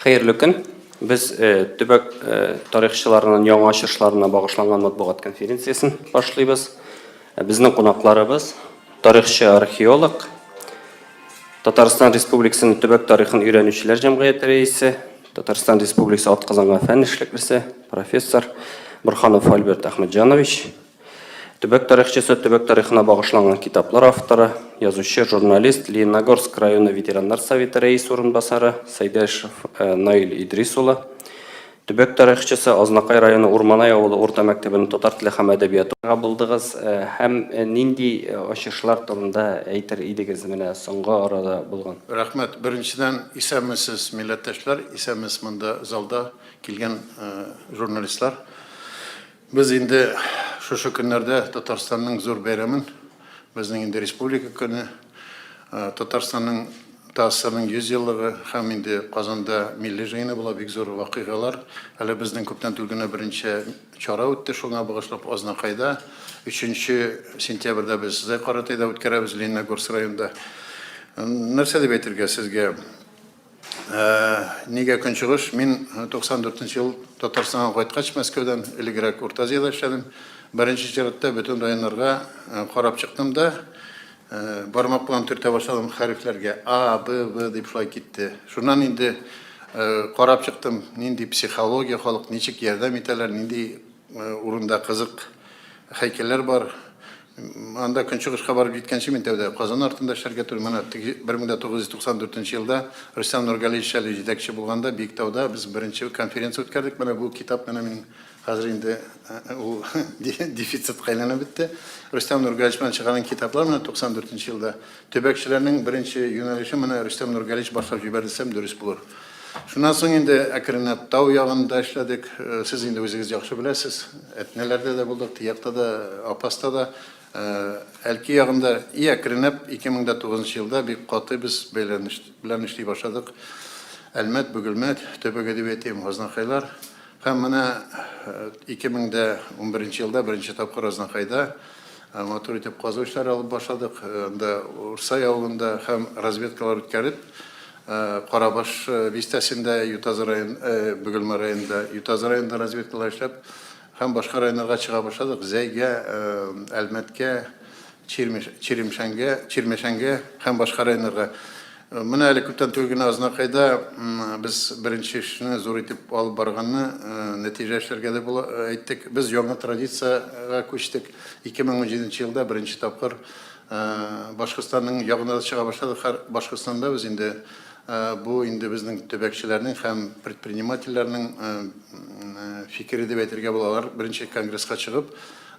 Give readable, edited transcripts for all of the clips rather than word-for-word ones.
Хәерле көн. Без төбәк тарихчыларының яңа ачышларына багышланган матбугат конференциясен башлыйбыз. Безнең кунакларыбыз тарихчы, археолог, Татарстан Республикасының төбәк тарихын өйрәнүчеләр җәмгыяте рәисе, Татарстан Республикасы атказанган фән эшлеклесе, профессор Борханов Альберт Әхмәтҗанович, Төбәк тарихчысы, төбәк тарихына багышланган китаплар авторы, язучы, журналист, Лениногорск районы ветераннар советы рәис урынбасары Сәйдәшев Наил Идрис улы, төбәк тарихчысы, Азнакай районы Урманай авылы урта мәктәбенең татар теле һәм әдәбияты булдыгыз һәм нинди ачышлар турында әйтер идегез менә соңгы арада булган? Рәхмәт. Беренчедән, исәнмесез, милләттәшләр, исәнмесез монда залда килгән журналистлар. Без инде шушы көннәрдә Татарстанның зур бәйрәмен, безнең инде Республика көне, Татарстанның ТАССРның 100 еллыгы һәм инде Казанда милли җыены була, бик зур вакыйгалар. Әле безнең күптән түгел генә берничә чара үтте, шуңа багышлап Азнакайда. Өченче сентябрьдә без Зәй Каратайда үткәрәбез, Лениногорск районында. Нәрсә дип әйтергә сезгә? Нигә Көнчыгыш? Мин 94 нче ел Татарстанга кайткач, Мәскәүдән, элегрәк Урта Азиядә эшләдем. Беренче чиратта бөтен районнарга карап чыктым да, бармак белән төртә башладым хәрефләргә. А, Б, В дип шулай китте. Шуннан инде карап чыктым, нинди психология халык, ничек ярдәм итәләр, нинди Урында кызык һәйкәлләр бар. Анда Көнчыгышка барып җиткәнче мин тәүдә Казан артында эшләргә туры. Менә 1994 елда Рөстәм Нургалиевич әле җитәкче булганда Биектауда без беренче конференция үткәрдек. Менә бу китап менә минем хәзер инде ул дефицитка әйләнеп бетте. Рөстәм Нургалиевич белән чыгарган китаплар менә 94 елда. Төбәкчеләрнең беренче юнәлеше менә Рөстәм Нургалиевич башлап җибәрде дисәм дөрес булыр. Шуннан соң инде әкренләп тау ягында эшләдек. Сез инде үзегез яхшы беләсез. Әтнәләрдә дә булдык, Тиякта да, Апаста да, Әлки ягында. И әкренләп 2009 елда бик каты без бәйләнеш белән эшли башладык. Әлмәт, Бөгелмә төбәге дип әйтим, Азнакайлар. Һәм менә 2011 елда беренче тапкыр Азнакайда матур итеп казу эшләре алып башладык. Анда Урсай авылында һәм разведкалар үткәреп, Карабаш бистәсендә, Ютазы район, Бөгелмә районында, Ютазы районында разведкалар эшләп һәм башка районнарга чыга башладык. Зәйгә, Әлмәткә, Чирмешәнгә, Чирмешәнгә һәм башка районнарга. Менә әле күптән түгел генә Азнакайда без беренче эшне зур итеп алып барганны нәтиҗә эшләргә дә була әйттек. Без яңа традициягә күчтек. 2017 елда беренче тапкыр Башкортстанның ягына да чыга башладык. Һәр Башкортстанда без инде бу инде безнең төбәкчеләрнең һәм предпринимательләрнең фикере дип әйтергә була. Алар беренче конгресска чыгып,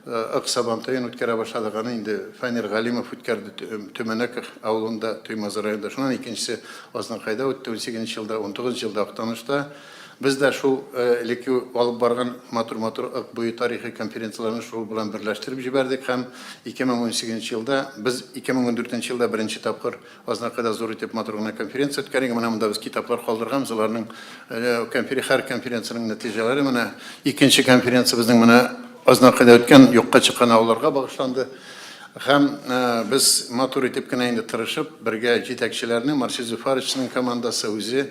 Ык Сабантуен үткәрә башладык. Аны инде Фәнир Галимов үткәрде Төмәнәк авылында, Туймазы районында. Шуннан икенчесе Азнакайда үтте, унсигезенче елда, унтугызынчы елда Актанышта. Без дә шул элекке алып барган матур-матур Ык буе тарихи конференцияләрне шул белән берләштереп җибәрдек һәм 2018 елда без 2014 елда беренче тапкыр Азнакайда зур итеп матур гына конференция үткәрдек. Менә монда без китаплар калдырганбыз, аларның һәр конференциянең нәтиҗәләре. Менә икенче конференция безнең менә Азнакайда үткән юкка чыккан авылларга багышланды. Һәм без матур итеп кенә инде тырышып, бергә җитәкчеләрне, Марсель Зөфаровичның командасы үзе,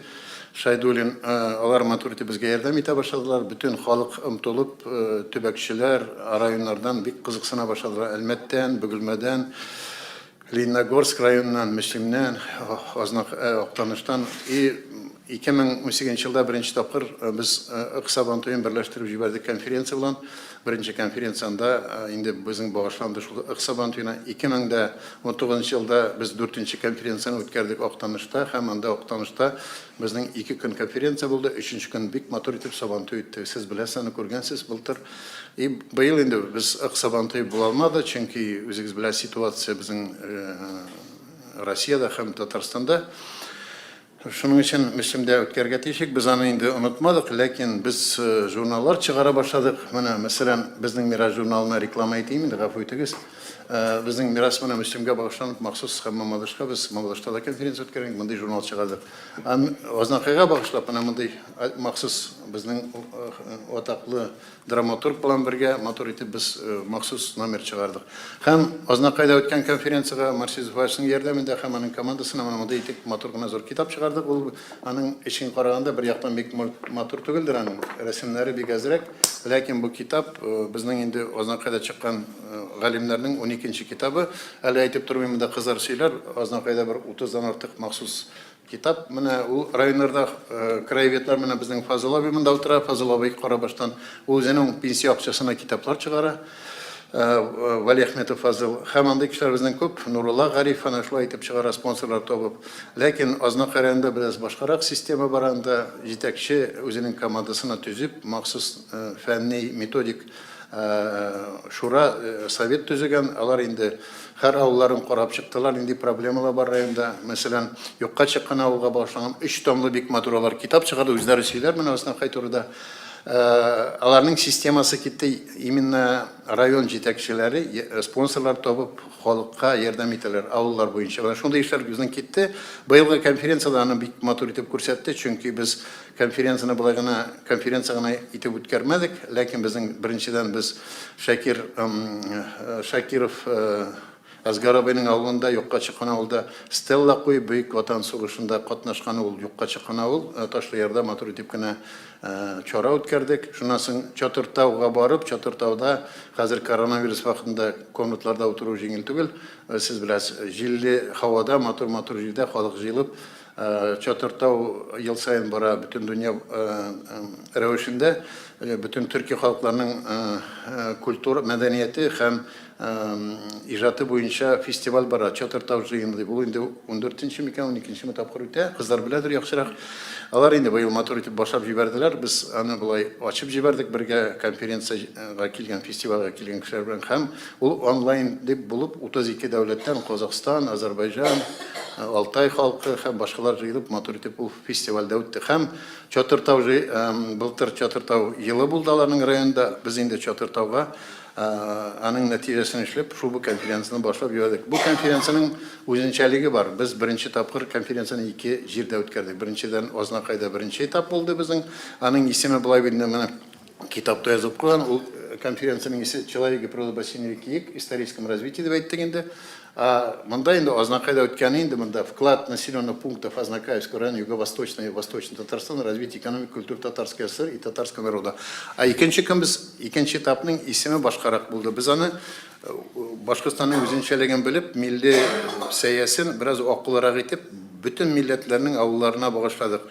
Шайдуллин, алар матур итеп безгә ярдәм итә башладылар. Бөтен халык омтылып, төбәкчеләр, районнардан бик кызыксына башладылар. Әлмәттән, Бөгелмәдән, Лениногорск районыннан, Мөслимнән, Азнак, Актаныштан. И 2018 елда беренче тапкыр без Ык Сабантуен берләштереп җибәрдек конференция белән. Беренче конференция анда инде безнең багышланды шул Ык Сабантуена. 2019 елда без дүртенче конференцияне үткәрдек Актанышта һәм анда Актанышта безнең ике көн конференция булды, өченче көн бик матур итеп Сабантуй үтте. Сез беләсез, аны күргәнсез былтыр. И быел инде без Ык Сабантуе була алмады, чөнки үзегез беләсез ситуация безнең Россиядә һәм Татарстанда. Шуның өчен Мөслимдә үткәрергә тиешек. Без аны инде онытмадык, ләкин без журналлар чыгара башладык. Менә, мәсәлән, Безнең мирас журналына реклама итим инде, гафу итегез. Безнең Мирас менә Мөслимгә багышланып махсус һәм Мамадышка без Мамадышта да конференция үткәргән, мондый журнал чыгардык. Һәм Азнакайга багышлап менә мондый махсус безнең атаклы драматург белән бергә матур итеп без махсус номер чыгардык. Һәм Азнакайда үткән конференциягә Марсис Зуфаевичның ярдәмендә һәм аның командасына менә мондый итеп матур гына зур китап чыгардык. Ул аның эчен караганда бер яктан бик матур түгелдер, аның рәсемнәре бик әзрәк. Ләкин бу китап безнең инде Азнакайда чыккан галимнәрнең уникенче китабы. Әле әйтеп тормыйм, монда кызлар сөйләр, Азнакайда бер утыздан артык махсус китап. Менә ул районнарда краеведлар, менә безнең Фазыл абый монда утыра, Фазыл абый Карабаштан. Ул үзенең пенсия акчасына китаплар чыгара. Вәлиәхметов Фазыл. Һәм андый кешеләр безнең күп. Нурулла Гариф әнә шулай итеп чыгара, спонсорлар табып. Ләкин Азнакай районында бераз башкарак система бар анда. Җитәкче үзенең командасына төзеп, махсус фәнни, методик шура, совет төзегән. Алар инде һәр авылларын карап чыктылар, нинди проблемалар бар районда. Мәсәлән, юкка чыккан авылга багышланган өч томлы бик матур алар китап чыгарды, үзләре сөйләр менә Азнакай турыда. Аларның системасы китте, именно район җитәкчеләре спонсорлар табып, халыкка ярдәм итәләр авыллар буенча. Менә шундый эшләр безнең китте. Быелгы конференциядә аны бик матур итеп күрсәтте, чөнки без конференцияне болай гына конференция гына итеп үткәрмәдек, ләкин безнең беренчедән без Шакир Шакиров Әсгар абыйның авылында, юкка чыккан авылда стелла куеп, Бөек Ватан сугышында катнашкан ул юкка чыккан авыл, Ташлыярда матур итеп кенә чара үткәрдек. Шуннан соң Чатыртауга барып, Чатыртауда хәзер коронавирус вакытында комнатларда утыру җиңел түгел, сез беләсез, җилле һавада, матур-матур җирдә халык җыелып, Чатыртау ел саен бара бөтен дөнья рәвешендә, бөтен төрки халыкларның культура, мәдәнияте һәм иҗаты буенча фестиваль бара, Чатыртау җыены дип. Ул инде ундүртенче микән, уникенчеме тапкыр үтә. Кызлар беләдер яхшырак. Алар инде быел матур итеп башлап җибәрделәр. Без аны болай ачып җибәрдек бергә конференциягә килгән, фестивальгә килгән кешеләр белән. Һәм ул онлайн дип булып 32 дәүләттән, Казахстан, Азәрбайҗан, Алтай халкы һәм башкалар җыелып матур итеп ул фестивальдә үтте. Һәм Чатыртау былтыр Чатыртау елы булды аларның районында. Без инде Чатыртауга аның нәтиҗәсен эшләп, шул бу конференцияне башлап җибәрдек. Бу конференциянең үзенчәлеге бар. Без беренче тапкыр конференцияне ике җирдә үткәрдек. Беренчедән, Азнакайда беренче этап булды безнең. Аның исеме болай бит инде менә китапта язылып куйган. Ул конференциянең исе Человек и природа бассейна реки Ек, историческом развитии дип әйттек инде. Ә монда инде Азнакайда үткәне инде монда вклад населенных пунктов Азнакаевского района Юго-Восточной и Восточной Татарстана развитие экономики, культуры Татарской ССР и татарского народа. Ә икенче көн без икенче этапның исеме башкарак булды. Без аны Башкортстанның үзенчәлеген белеп, милли сәясен бераз акыллырак итеп, бөтен милләтләрнең авылларына багышладык.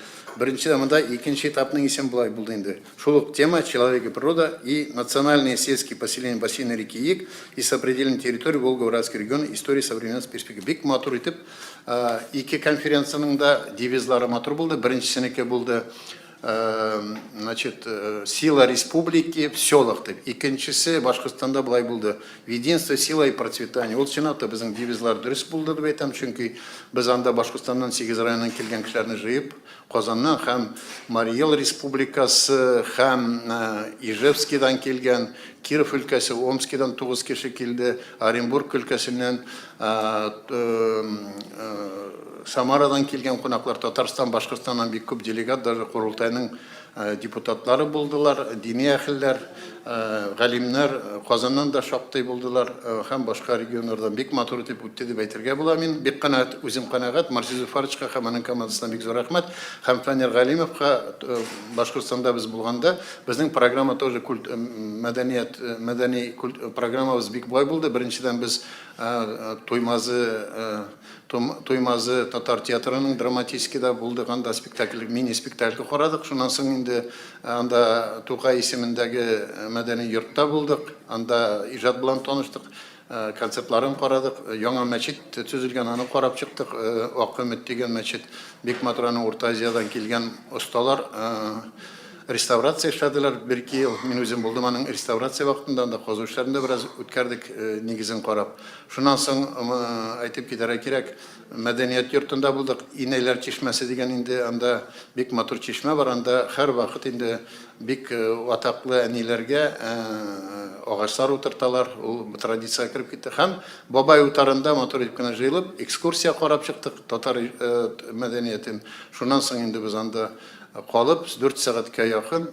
Беренчедән монда икенче этапның исеме болай булды инде. Шул ук тема Человек и природа и национальные сельские поселения бассейна реки Ик и сопредельной территории Волго-Уральского региона истории современности перспектив. Бик матур итеп, ике конференциянең дә девизлары матур булды. Беренчесенеке булды, значит, Сила республики в селах дип. Икенчесе Башкортстанда болай булды. В единстве сила и процветание. Ул чынлап та безнең девизлар дөрес булды дип әйтәм, чөнки без анда Башкортстаннан 8 районнан килгән кешеләрне җыеп, Казаннан һәм Марий Эл Республикасы һәм Ижевскидан килгән, Киров өлкәсе, Омскидан 9 кеше килде, Оренбург өлкәсеннән, Самарадан килгән кунаклар, Татарстан, Башкортстаннан бик күп делегат, даже Корылтайның депутатлары булдылар, дини әһелләр, галимнәр Казаннан да шактый булдылар һәм башка регионнардан. Бик матур итеп үтте дип әйтергә була мин. Бик канәгать, үзем канәгать. Марсил Зөфаровичка һәм аның командасына бик зур рәхмәт. Һәм Фәнир Галимовка Башкортстанда без булганда, безнең программа тоже культ, мәдәният, мәдәни культ программабыз бик бай булды. Беренчедән, без Туймазы Туймазы татар театрының драматическийда булдык, анда спектакль, мини-спектакль карадык. Шуннан соң инде анда Тукай исемендәге мәдәни йортта булдык, анда иҗат белән таныштык, концертларын карадык. Яңа мәчет төзелгән, аны карап чыктык. Ак өмет дигән мәчет, бик матур, аның Урта Азиядән килгән осталар. Реставрация эшләделәр бер-ике ел. Мин үзем булдым аның реставрация вакытында, анда казу эшләрен дә бераз үткәрдек, нигезен карап. Шуннан соң, әйтеп китәргә кирәк, мәдәният йортында булдык. Инәйләр чишмәсе дигән инде анда бик матур чишмә бар. Анда һәрвакыт инде бик атаклы әниләргә агачлар утырталар. Ул традициягә кереп китте. Һәм Бабай утарында матур итеп кенә җыелып, экскурсия карап чыктык татар мәдәниятен. Шуннан соң инде без анда Калып, дүрт сәгатькә якын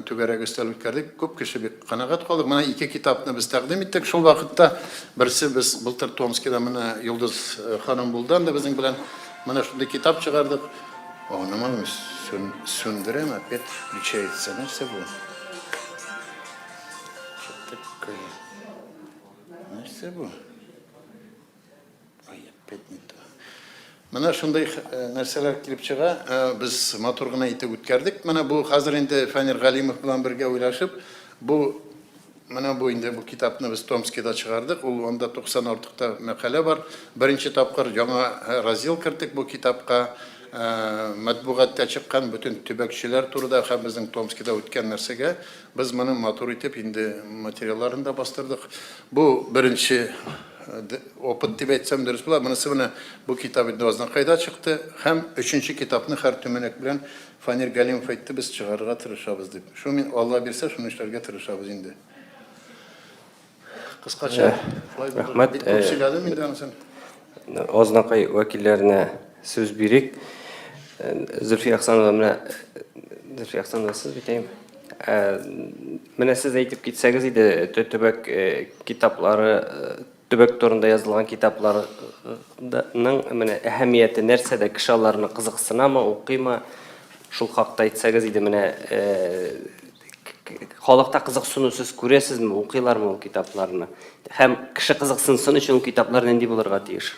түгәрәк өстәл үткәрдек. Күп кеше бик канәгать калдык. Менә ике китапны без тәкъдим иттек шул вакытта. Берсе без былтыр Томскида менә Йолдыз ханым булды анда безнең белән. Менә шундый китап чыгардык. О, нормально, сүндерәм, опять включается. Нәрсә бу? Что такое? Нәрсә бу? Ай, опять не то. Менә шундый нәрсәләр килеп чыга. Без матур гына итеп үткәрдек. Менә бу хәзер инде Фәнир Галимов белән бергә уйлашып, бу менә бу инде бу китапны без Томскида чыгардык. Ул анда 90 артык та мәкалә бар. Беренче тапкыр яңа раздел керттек бу китапка. Матбугатта чыккан бөтен төбәкчеләр турында һәм безнең Томскида үткән нәрсәгә без моны матур итеп инде материалларын да бастырдык. Бу беренче Опыт дип әйтсәм дөрес була. Монысы менә бу китап инде Азнакайда чыкты һәм өченче китапны һәр төмәнәк белән Фанир Галимов әйтте, без чыгарырга тырышабыз дип. Шу мин Алла бирсә, шуны эшләргә тырышабыз инде. Кыскача, шулай булды. Рәхмәт. Бик күп сөйләдем инде анысын. Азнакай вәкилләренә сүз бирик. Зөлфия Әхсанова, менә Зөлфия Әхсанова сез бит, әйеме? Менә сез әйтеп китсәгез иде, төбәк китаплары, төбәк турында язылган китапларның менә әһәмияте нәрсәдә, кеше аларны кызыксынамы, укыймы? Шул хакта әйтсәгез иде, менә халыкта кызыксыну сез күрәсезме, укыйлармы ул китапларны? Һәм кеше кызыксынсын өчен ул китаплар нинди булырга тиеш?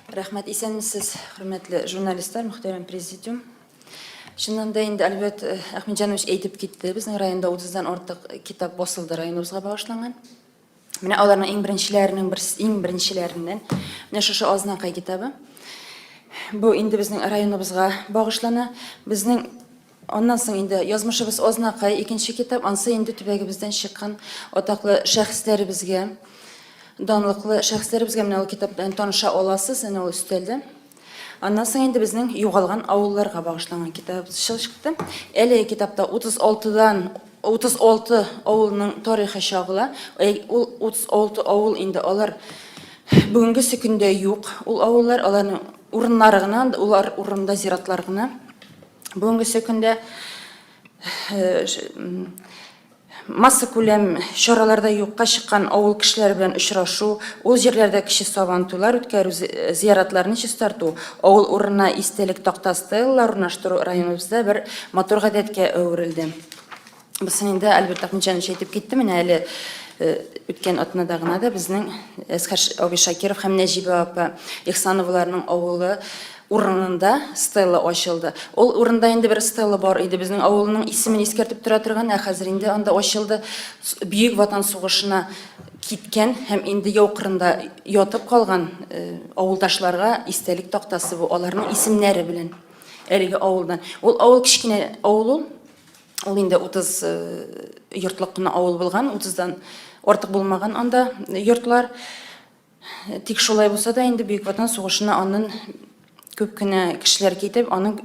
Рәхмәт, исәнмесез, хөрмәтле журналистлар, мөхтәрәм президиум. Чыннан да инде Альберт э, Әхмәтҗанович әйтеп китте, безнең районда 30-дан артык китап басылды районыбызга багышланган. Менә аларның иң беренчеләренең берсе, иң беренчеләреннән менә шушы Азнакай китабы. Бу инде безнең районыбызга багышлана. Безнең аннан соң инде язмышыбыз Азнакай икенче китап, ансы инде төбәгебездән чыккан атаклы шәхесләребезгә, данлыклы шәхесләребезгә менә ул китап белән таныша аласыз, әнә ул өстәлдә. Аннан соң инде безнең югалган авылларга багышланган китап чыкты. Әлеге китапта 36-дан 36 авылның тарихы чагыла. Ул 36 авыл инде алар бүгенгесе көндә юк. Ул авыллар аларның урыннары гына, улар урында зиратлар гына. Бүгенгесе көндә э, массакүләм чараларда юкка чыккан авыл кешеләре белән очрашу, ул җирләрдә кече сабантуйлар үткәрү, зияратларны чистарту, авыл урынына истәлек такта-стеллар урнаштыру районыбызда бер матур гадәткә әверелде. Бусын инде Альберт Әхмәтҗанович әйтеп китте, менә әле үткән атнада гына да безнең Әсхәр абый Шакиров һәм Нәҗибә апа Ихсановларның авылы урынында стела ачылды. Ул урында инде бер стела бар иде, безнең авылның исемен искәртеп тора торган, ә хәзер инде анда ачылды. Бөек Ватан сугышына киткән һәм инде яу кырында ятып калган авылдашларга истәлек тактасы бу, аларның исемнәре белән әлеге авылдан. Ул авыл кечкенә авыл ул. Ул инде 30 йортлык кына авыл булган, 30-дан артык булмаган анда йортлар. Тик шулай булса да инде Бөек Ватан сугышына аннан күп кенә кешеләр китеп, аның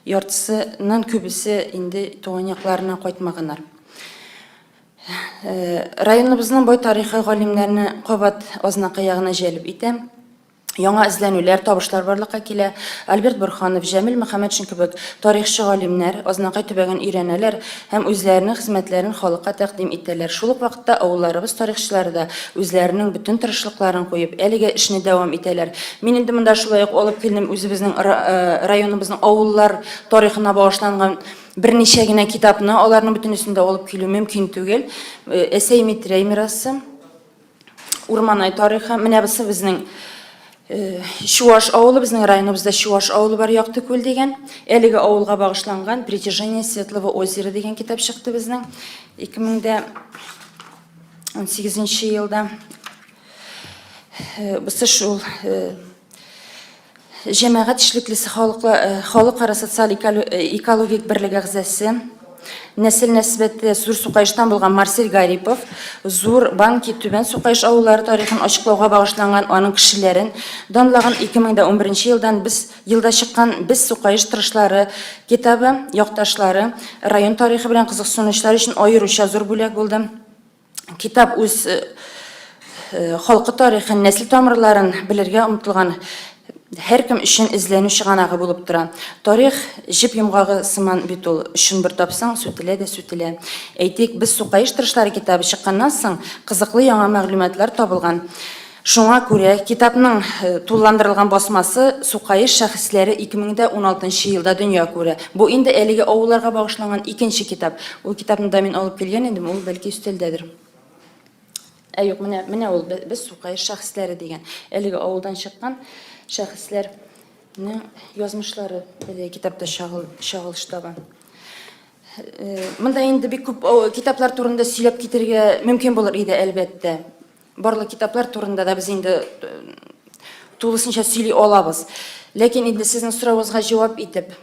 яртысыннан күбесе инде туган якларына кайтмаганнар. Районыбызның бай тарихы галимнәрне кабат Азнакай ягына җәлеп итә. Яңа эзләнүләр, табышлар барлыкка килә. Альберт Борһанов, Җәмил Мөхәммәтшин кебек тарихчы галимнәр Азнакай төбәген өйрәнәләр һәм үзләренең хезмәтләрен халыкка тәкъдим итәләр. Шул ук вакытта авылларыбыз тарихчылары да үзләренең бөтен тырышлыкларын куеп, әлеге эшне дәвам итәләр. Мин инде монда шулай ук алып килдем үзебезнең районыбызның авыллар тарихына багышланган берничә генә китапны, аларның бөтенесен дә алып килү мөмкин түгел. Әсәй Митрәй мирасы. Урманай тарихы. Менә бусы безнең э, Чуаш авылы, безнең районыбызда Чуаш авылы бар, Якты күл дигән. Әлеге авылга багышланган Притяжение Светлого озера дигән китап чыкты безнең 2018 елда. Э, бусы шул э, Җәмәгать эшлеклесе халыкара социаль экологик берлек әгъзасы, нәсел нәсбәте Зур Сукаештан булган Марсель Гарипов Зур Банки, Түбән Сукаеш авыллары тарихын ачыклауга багышланган, аның кешеләрен данлаган 2011 елдан без елда чыккан Без Сукаеш тырышлары китабы якташлары, район тарихы белән кызыксынучылар өчен аеруча зур бүләк булды. Китап үз э, э, халкы тарихын, нәсел тамырларын белергә омтылган һәркем өчен эзләнү чыганагы булып тора. Тарих җеп йомгагы сыман бит ул, очын бер тапсаң, сүтелә дә сүтелә. Әйтик, без Сукаеш тырышлары китабы чыкканнан соң кызыклы яңа мәгълүматлар табылган. Шуңа күрә китапның э, тулыландырылган басмасы Сукаеш шәхесләре 2016 елда дөнья күрә. Бу инде әлеге авылларга багышланган икенче китап. Ул китапны да мин алып килгән идем, ул бәлки өстәлдәдер. Ә юк, менә, менә ул без Сукаеш шәхесләре дигән. Әлеге авылдан чыккан шәхесләрнең язмышлары әлеге китапта чагыл, чагылыш таба. Э, монда инде бик күп китаплар турында сөйләп китергә мөмкин булыр иде, әлбәттә. Барлык китаплар турында да без инде э, тулысынча сөйли алабыз. Ләкин инде сезнең соравыгызга җавап итеп,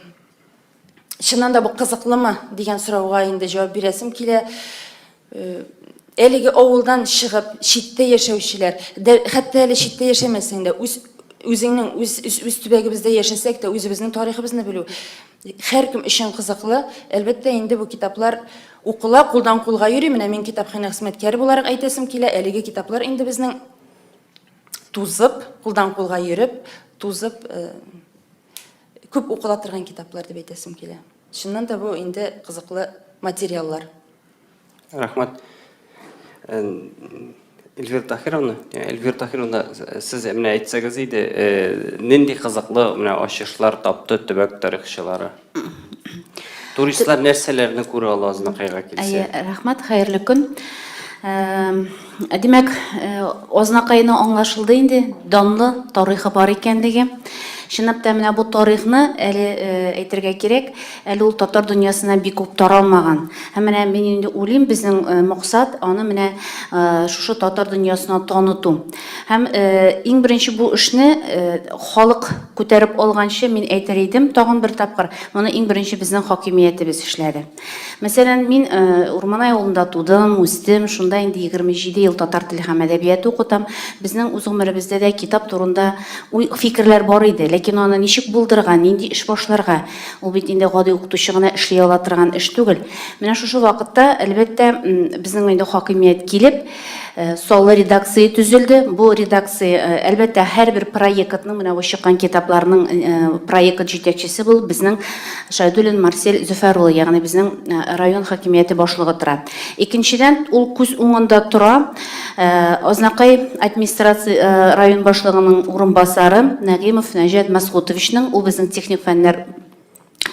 чыннан да бу кызыклымы дигән сорауга инде җавап бирәсем килә. Э, әлеге авылдан чыгып, читтә яшәүчеләр, хәтта әле читтә яшәмәсәң дә, үз үзеңнең үз, үз, үз төбәгебездә яшәсәк тә, үзебезнең тарихыбызны белү Һәркем өчен кызыклы. Әлбәттә инде бу китаплар укыла, кулдан кулга йөри. Менә мин китапханә хезмәткәре буларак әйтәсем килә, әлеге китаплар инде безнең тузып, кулдан кулга йөреп, тузып, э, күп укыла торган китаплар дип әйтәсем килә. Чыннан да бу инде кызыклы материаллар. Рәхмәт. Э, Эльвира Тахировна, э, Эльвира Тахировна, сез менә әйтсәгез иде, э, нинди кызыклы менә ачышлар тапты төбәк тарихчылары? Туристлар нәрсәләрне күрә ала Азнакайга килсә? Әйе, рәхмәт, хәерле көн. Димәк, Азнакайны аңлашылды инде, данлы тарихы бар икәнлеге. Чынлап та менә бу тарихны әле әйтергә кирәк, әле ул татар дөньясына бик күп таралмаган. Һәм менә мин инде уйлыйм, безнең максат аны менә шушы татар дөньясына таныту. Һәм иң беренче бу эшне халык күтәреп алганчы мин әйтер идем тагын бер тапкыр, моны иң беренче безнең хакимиятебез эшләде. Мәсәлән, мин Урманай авылында тудым, үстем, шунда инде 27 ел татар теле һәм әдәбияты укытам. Безнең үз гомеребездә дә китап турында уй, фикерләр бар иде, ләкин аны ничек булдырырга, нинди эш башларга? Ул бит инде гади укытучы гына эшли ала торган эш түгел. Менә шушы вакытта, әлбәттә, безнең инде хакимият килеп, Саллы редакция төзелде. Бу редакция, әлбәттә, һәрбер проектның, менә бу чыккан китапларның проект җитәкчесе булып безнең Шайдуллин Марсель Зөфәр улы, ягъни безнең район хакимияте башлыгы тора. Икенчедән, ул күз уңында тора Азнакай администрация район башлыгының урынбасары Нәгыймов Нәҗәт Мәсгутовичның, ул безнең техник фәннәр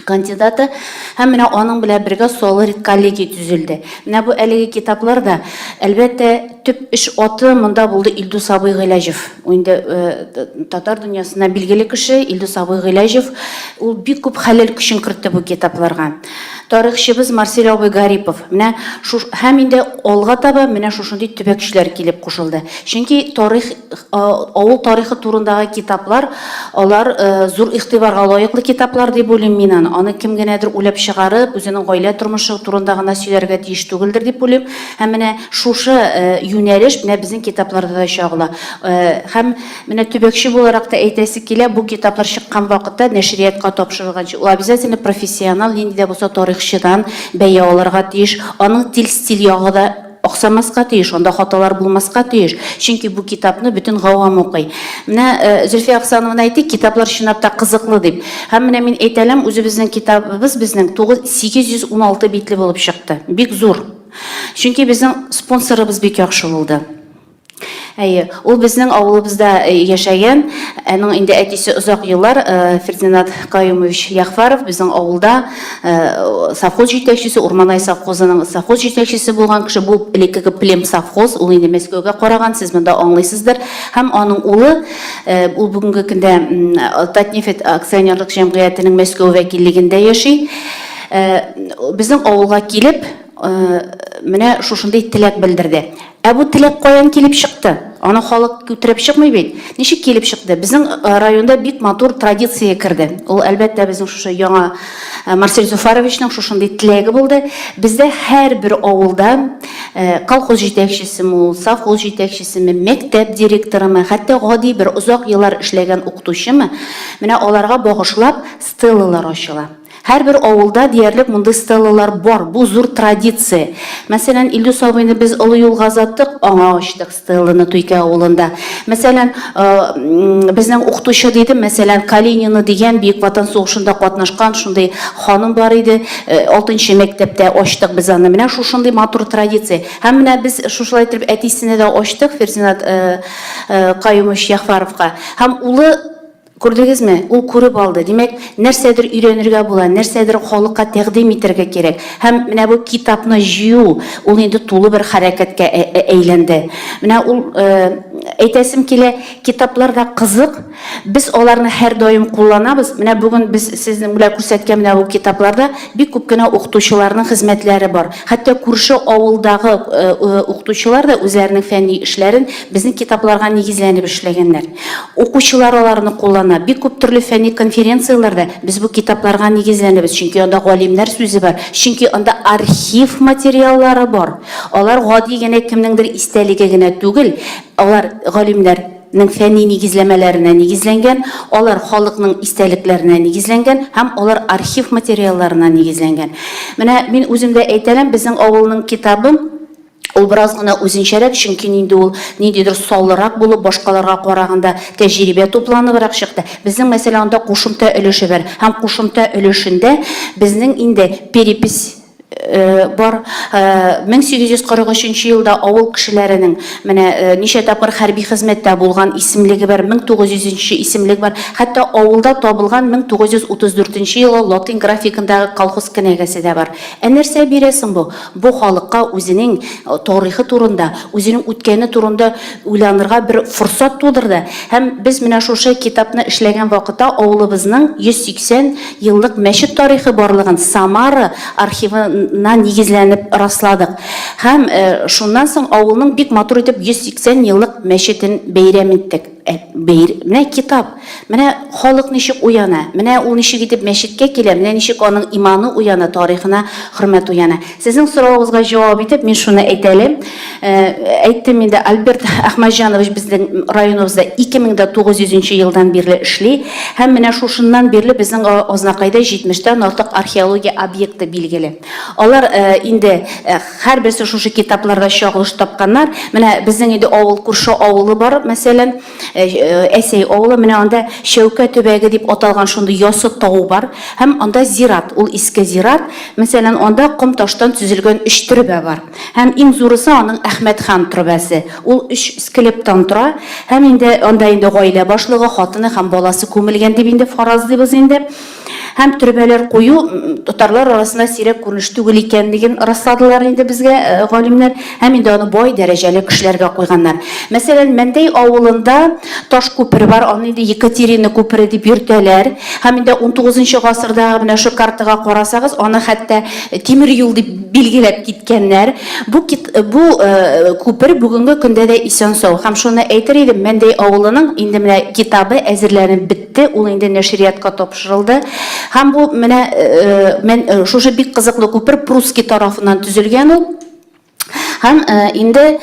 кандидаты һәм менә аның белән бергә солы редколлегия төзелде. Менә бу әлеге китаплар да, әлбәттә, төп эш аты монда булды Илдус абый Гыйләҗев. Ул инде э, татар дөньясына билгеле кеше Илдус абый Гыйләҗев. Ул бик күп хәләл көчен кертте бу китапларга. Тарихчыбыз Марсель абый Гарипов. Менә шуш һәм инде алга таба менә шушындый төбәкчеләр килеп кушылды. Чөнки тарих Авыл тарихы турындагы китаплар, алар зур игътибарга лаеклы китаплар дип уйлыйм мин аны. Аны кем генәдер уйлап чыгарып, үзенең гаилә тормышы турында гына сөйләргә тиеш түгелдер дип уйлыйм. Һәм менә шушы юнәлеш менә безнең китапларда да чагыла. Һәм менә төбәкче буларак та әйтәсе килә, бу китаплар чыккан вакытта нәшриятка тапшырылганчы, ул обязательно профессионал, нинди дә булса тарихчыдан бәя алырга тиеш. Аның тел-стиль ягы да Аксамаска тиеш, анда хаталар булмаска тиеш, чөнки бу китапны бөтен гавам укый. Менә э, Зөлфия Ахсановна әйтте, китаплар чынлап та кызыклы дип. Һәм менә мин әйтә алам, үзебезнең китабыбыз безнең 9 816 битле булып чыкты. Бик зур. Чөнки безнең спонсорыбыз бик яхшы булды. Әйе, ул безнең авылыбызда э, яшәгән. Аның инде әтисе озак еллар э, Фердинанд Каюмович Яхфаров безнең авылда э, совхоз җитәкчесе, Урманай совхозының совхоз җитәкчесе булган кеше. Бу элеккеге плем совхоз, ул инде Мәскәүгә караган, сез монда аңлыйсыздыр. Һәм аның улы, ул бүгенге көндә Татнефть акционерлык җәмгыятенең Мәскәү вәкиллегендә яши. Безнең авылга килеп, менә шушындый теләк белдерде. Ә бу теләк каян килеп чыкты? Аны халык күтереп чыкмый бит. Ничек килеп чыкты? Безнең районда бик матур традиция керде. Ул, әлбәттә, безнең шушы яңа Марсель Зөфәровичның шушындый теләге булды. Бездә һәрбер авылда колхоз җитәкчесеме ул, совхоз җитәкчесеме, мәктәп директорымы, хәтта гади бер озак еллар эшләгән укытучымы, менә аларга багышлап стелалар ачыла. Һәрбер авылда диярлек мондый стелалар бар, бу зур традиция. Мәсәлән, Илдус абыйны без олы юлга озаттык, аңа ачтык стеланы Туйкә авылында. Мәсәлән, безнең укытучы дидем, мәсәлән, Калинина дигән Бөек Ватан сугышында катнашкан шундый ханым бар иде, алтынчы мәктәптә ачтык без аны. Менә шушындый матур традиция. Һәм менә без шушылай итеп әтисенә дә ачтык, Фердинат Каюмович Ягъфәровка. Һәм улы Күрдегезме, ул күреп алды. Димәк, нәрсәдер өйрәнергә була, нәрсәдер халыкка тәкъдим итәргә кирәк. Һәм менә бу китапны җыю, ул инде тулы бер хәрәкәткә әйләнде. Менә ул, әйтәсем килә, китаплар да кызык, без аларны һәрдаим кулланабыз. Менә бүген без сезнең белән күрсәткән менә бу китапларда бик күп кенә укытучыларның хезмәтләре бар. Хәтта күрше авылдагы укытучылар да үзләренең фәнни эшләрен безнең китапларга нигезләнеп эшләгәннәр. Укучылар аларны куллана. Бик күп төрле фәнни конференцияләрдә без бу китапларга нигезләнәбез, чөнки анда галимнәр сүзе бар, чөнки анда архив материаллары бар. Алар гади генә кемнеңдер истәлеге генә түгел, алар галимнәрнең фәнни нигезләмәләренә нигезләнгән, алар халыкның истәлекләренә нигезләнгән һәм алар архив материалларына нигезләнгән. Менә мин үзем дә әйтә алам, безнең авылның китабы, Ул бераз гына үзенчәрәк, чөнки инде ул ниндидер саллырак булып, башкаларга караганда тәҗрибә тупланыбрак чыкты. Безнең, мәсәлән, анда кушымта өлеше бар. Һәм кушымта өлешендә безнең инде перепись бар. 1843 нче елда авыл кешеләренең менә ничә тапкыр хәрби хезмәттә булган исемлеге бар, 1900 нче исемлек бар. Хәтта авылда табылган 1934 нче елгы латин графикындагы колхоз кенәгәсе дә бар. Ә нәрсә бирә соң бу? Бу халыкка үзенең тарихы турында, үзенең үткәне турында уйланырга бер форсат тудырды. Һәм без менә шушы китапны эшләгән вакытта авылыбызның 180 еллык мәчет тарихы барлыгын Самара архивына нигезләнеп расладык. Һәм шуннан соң авылның бик матур итеп 180 еллык мәчетен бәйрәм иттек. Ә, бәйр, менә китап, менә халык ничек уяна, менә ул ничек итеп мәчеткә килә, менә ничек аның иманы уяна, тарихына хөрмәт уяна. Сезнең соравыгызга җавап итеп, мин шуны әйтә алам. Э, әйттем инде, Альберт Әхмәтҗанович безнең районыбызда 2900 нче елдан бирле эшли һәм менә шушыннан бирле безнең Азнакайда 70 тән артык археология объекты билгеле. Алар э, инде э, Һәрберсе шушы китапларда чагылыш тапканнар. Менә безнең инде авыл, күрше авылы бар, мәсәлән, Әсәй авылы. Менә анда Чәүкә төбәге дип аталган шундый ясы тау бар. Һәм анда зират, ул иске зират. Мәсәлән, анда ком таштан төзелгән өч төрбә бар. Һәм иң зурысы аның Әхмәтхан төрбәсе. Ул өч склептан тора. Һәм инде анда инде гаилә башлыгы, хатыны һәм баласы күмелгән дип инде фаразлыйбыз инде. Һәм төрбәләр кую татарлар арасында сирәк күренеш түгел икәнлеген расладылар инде безгә галимнәр. Һәм инде аны бай дәрәҗәле кешеләргә куйганнар. Мәсәлән, Мәндәй авылында таш күпер бар, аны инде Екатерина күпере дип йөртәләр. Һәм инде унтугызынчы гасырдагы менә шул картага карасагыз, аны хәтта тимер юл дип билгеләп киткәннәр. Бу кит, бу күпер бүгенге көндә дә исән-сау. Һәм шуны әйтер идем, Мәндәй авылының инде менә китабы әзерләнеп бетте. Бетте, ул инде нәшриятка тапшырылды. Һәм бу менә мен шушы бик кызыклы күпер Прусский тарафыннан төзелгән ул. Һәм инде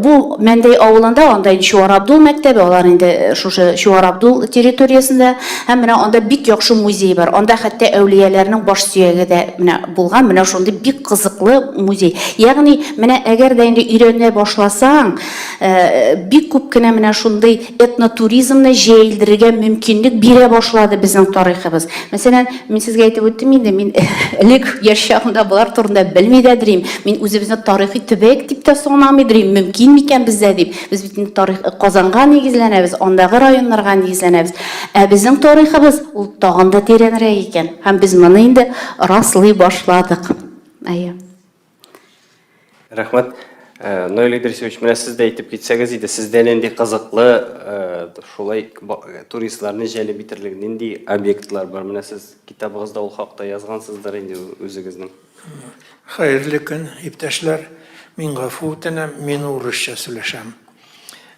бу Мәндәй авылында, анда инде Чуар Абдул мәктәбе, алар инде шушы Чуар Абдул территориясендә. Һәм менә анда бик яхшы музей бар. Анда хәтта әүлияләрнең баш сөяге дә менә булган. Менә шундый бик кызыклы музей. Ягъни менә әгәр дә инде өйрәнә башласаң, бик күп кенә менә шундый этнотуризмны җәелдерергә мөмкинлек бирә башлады безнең тарихыбыз. Мәсәлән, мин сезгә әйтеп үттем инде, мин элек яшь чагымда болар турында белми дә дөрим. Мин үзебезне тарихи төбәк дип тә санамый дөрим, мөмкин микән бездә дип. Без бит инде тарих Казанга нигезләнәбез, андагы районнарга нигезләнәбез. Ә безнең тарихыбыз ул тагын да тирәнрәк икән. Һәм без моны инде раслый башладык. Әйе. Рәхмәт. Э, Наил Идрисович, менә сез дә әйтеп китсәгез иде, сездә нинди кызыклы, э, шулай э, туристларны җәлеп итерлек нинди объектлар бар? Менә сез китабыгызда ул хакта язгансыздыр инде үзегезнең. Хәерле көн, иптәшләр. Мин гафу үтенәм, мин урысча сөйләшәм,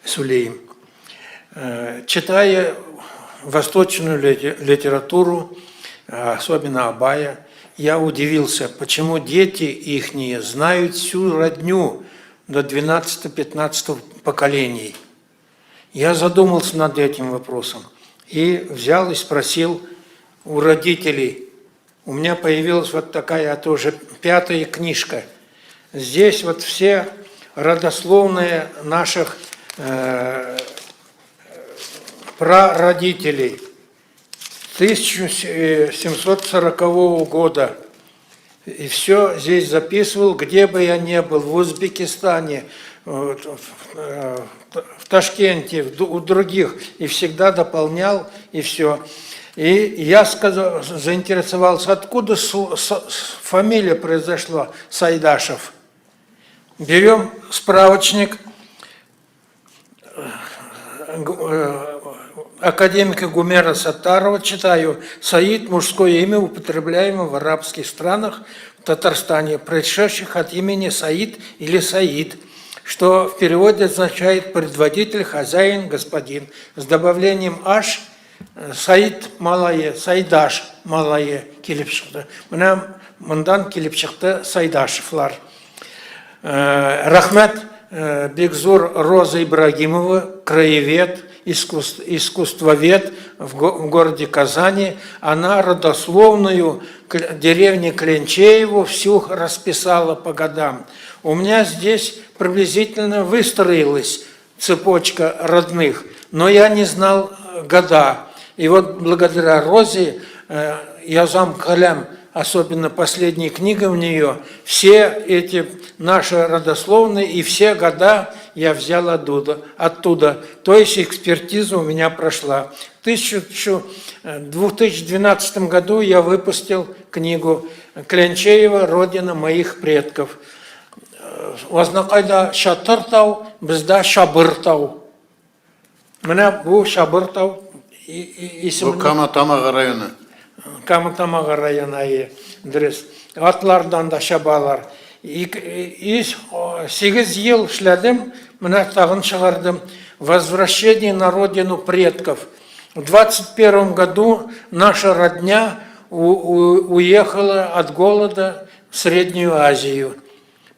сөйлим. Читая восточную литературу, особенно Абая, я удивился, почему дети ихние знают всю родню до 12-15 поколений. Я задумался над этим вопросом и взял и спросил у родителей. У меня появилась вот такая тоже пятая книжка. Здесь вот все родословные наших прародителей. 1740 года. И все здесь записывал, где бы я ни был, в Узбекистане, в Ташкенте, у других, и всегда дополнял, и все. И я сказал, заинтересовался, откуда фамилия произошла Сайдашев. Берем справочник академика Гумера Саттарова, читаю: «Саид – мужское имя, употребляемое в арабских странах, в Татарстане, происшедших от имени Саид или Саид, что в переводе означает предводитель, хозяин, господин. С добавлением «аш» Саид малае, Сайдаш малае килеп чыкты. Менә мондан килеп чыкты Сайдашевлар. Рәхмәт бик зур Роза Ибрагимова, краевед, искусствовед в городе Казани. Она родословную деревни Кленчееву всю расписала по годам. У меня здесь приблизительно выстроилась цепочка родных, но я не знал года. И вот благодаря Розе язам каләм, особенно последняя книга у нее, все эти наши родословные и все года я взял оттуда. оттуда. То есть экспертиза у меня прошла. В 2012 году я выпустил книгу «Клянчеева. Родина моих предков». Азнакайда Чатыр тау, бездә Чабыр тау. Менә бу Чабыр тау исеме. Бу Кама Тамагы районы. Кама Тамагы районы, әйе, дөрес. Атлардан да чабалар. 8 ел эшләдем, менә тагын чыгардым. «Возвращение на родину предков». В 21 году наша родня уехала от голода в Среднюю Азию.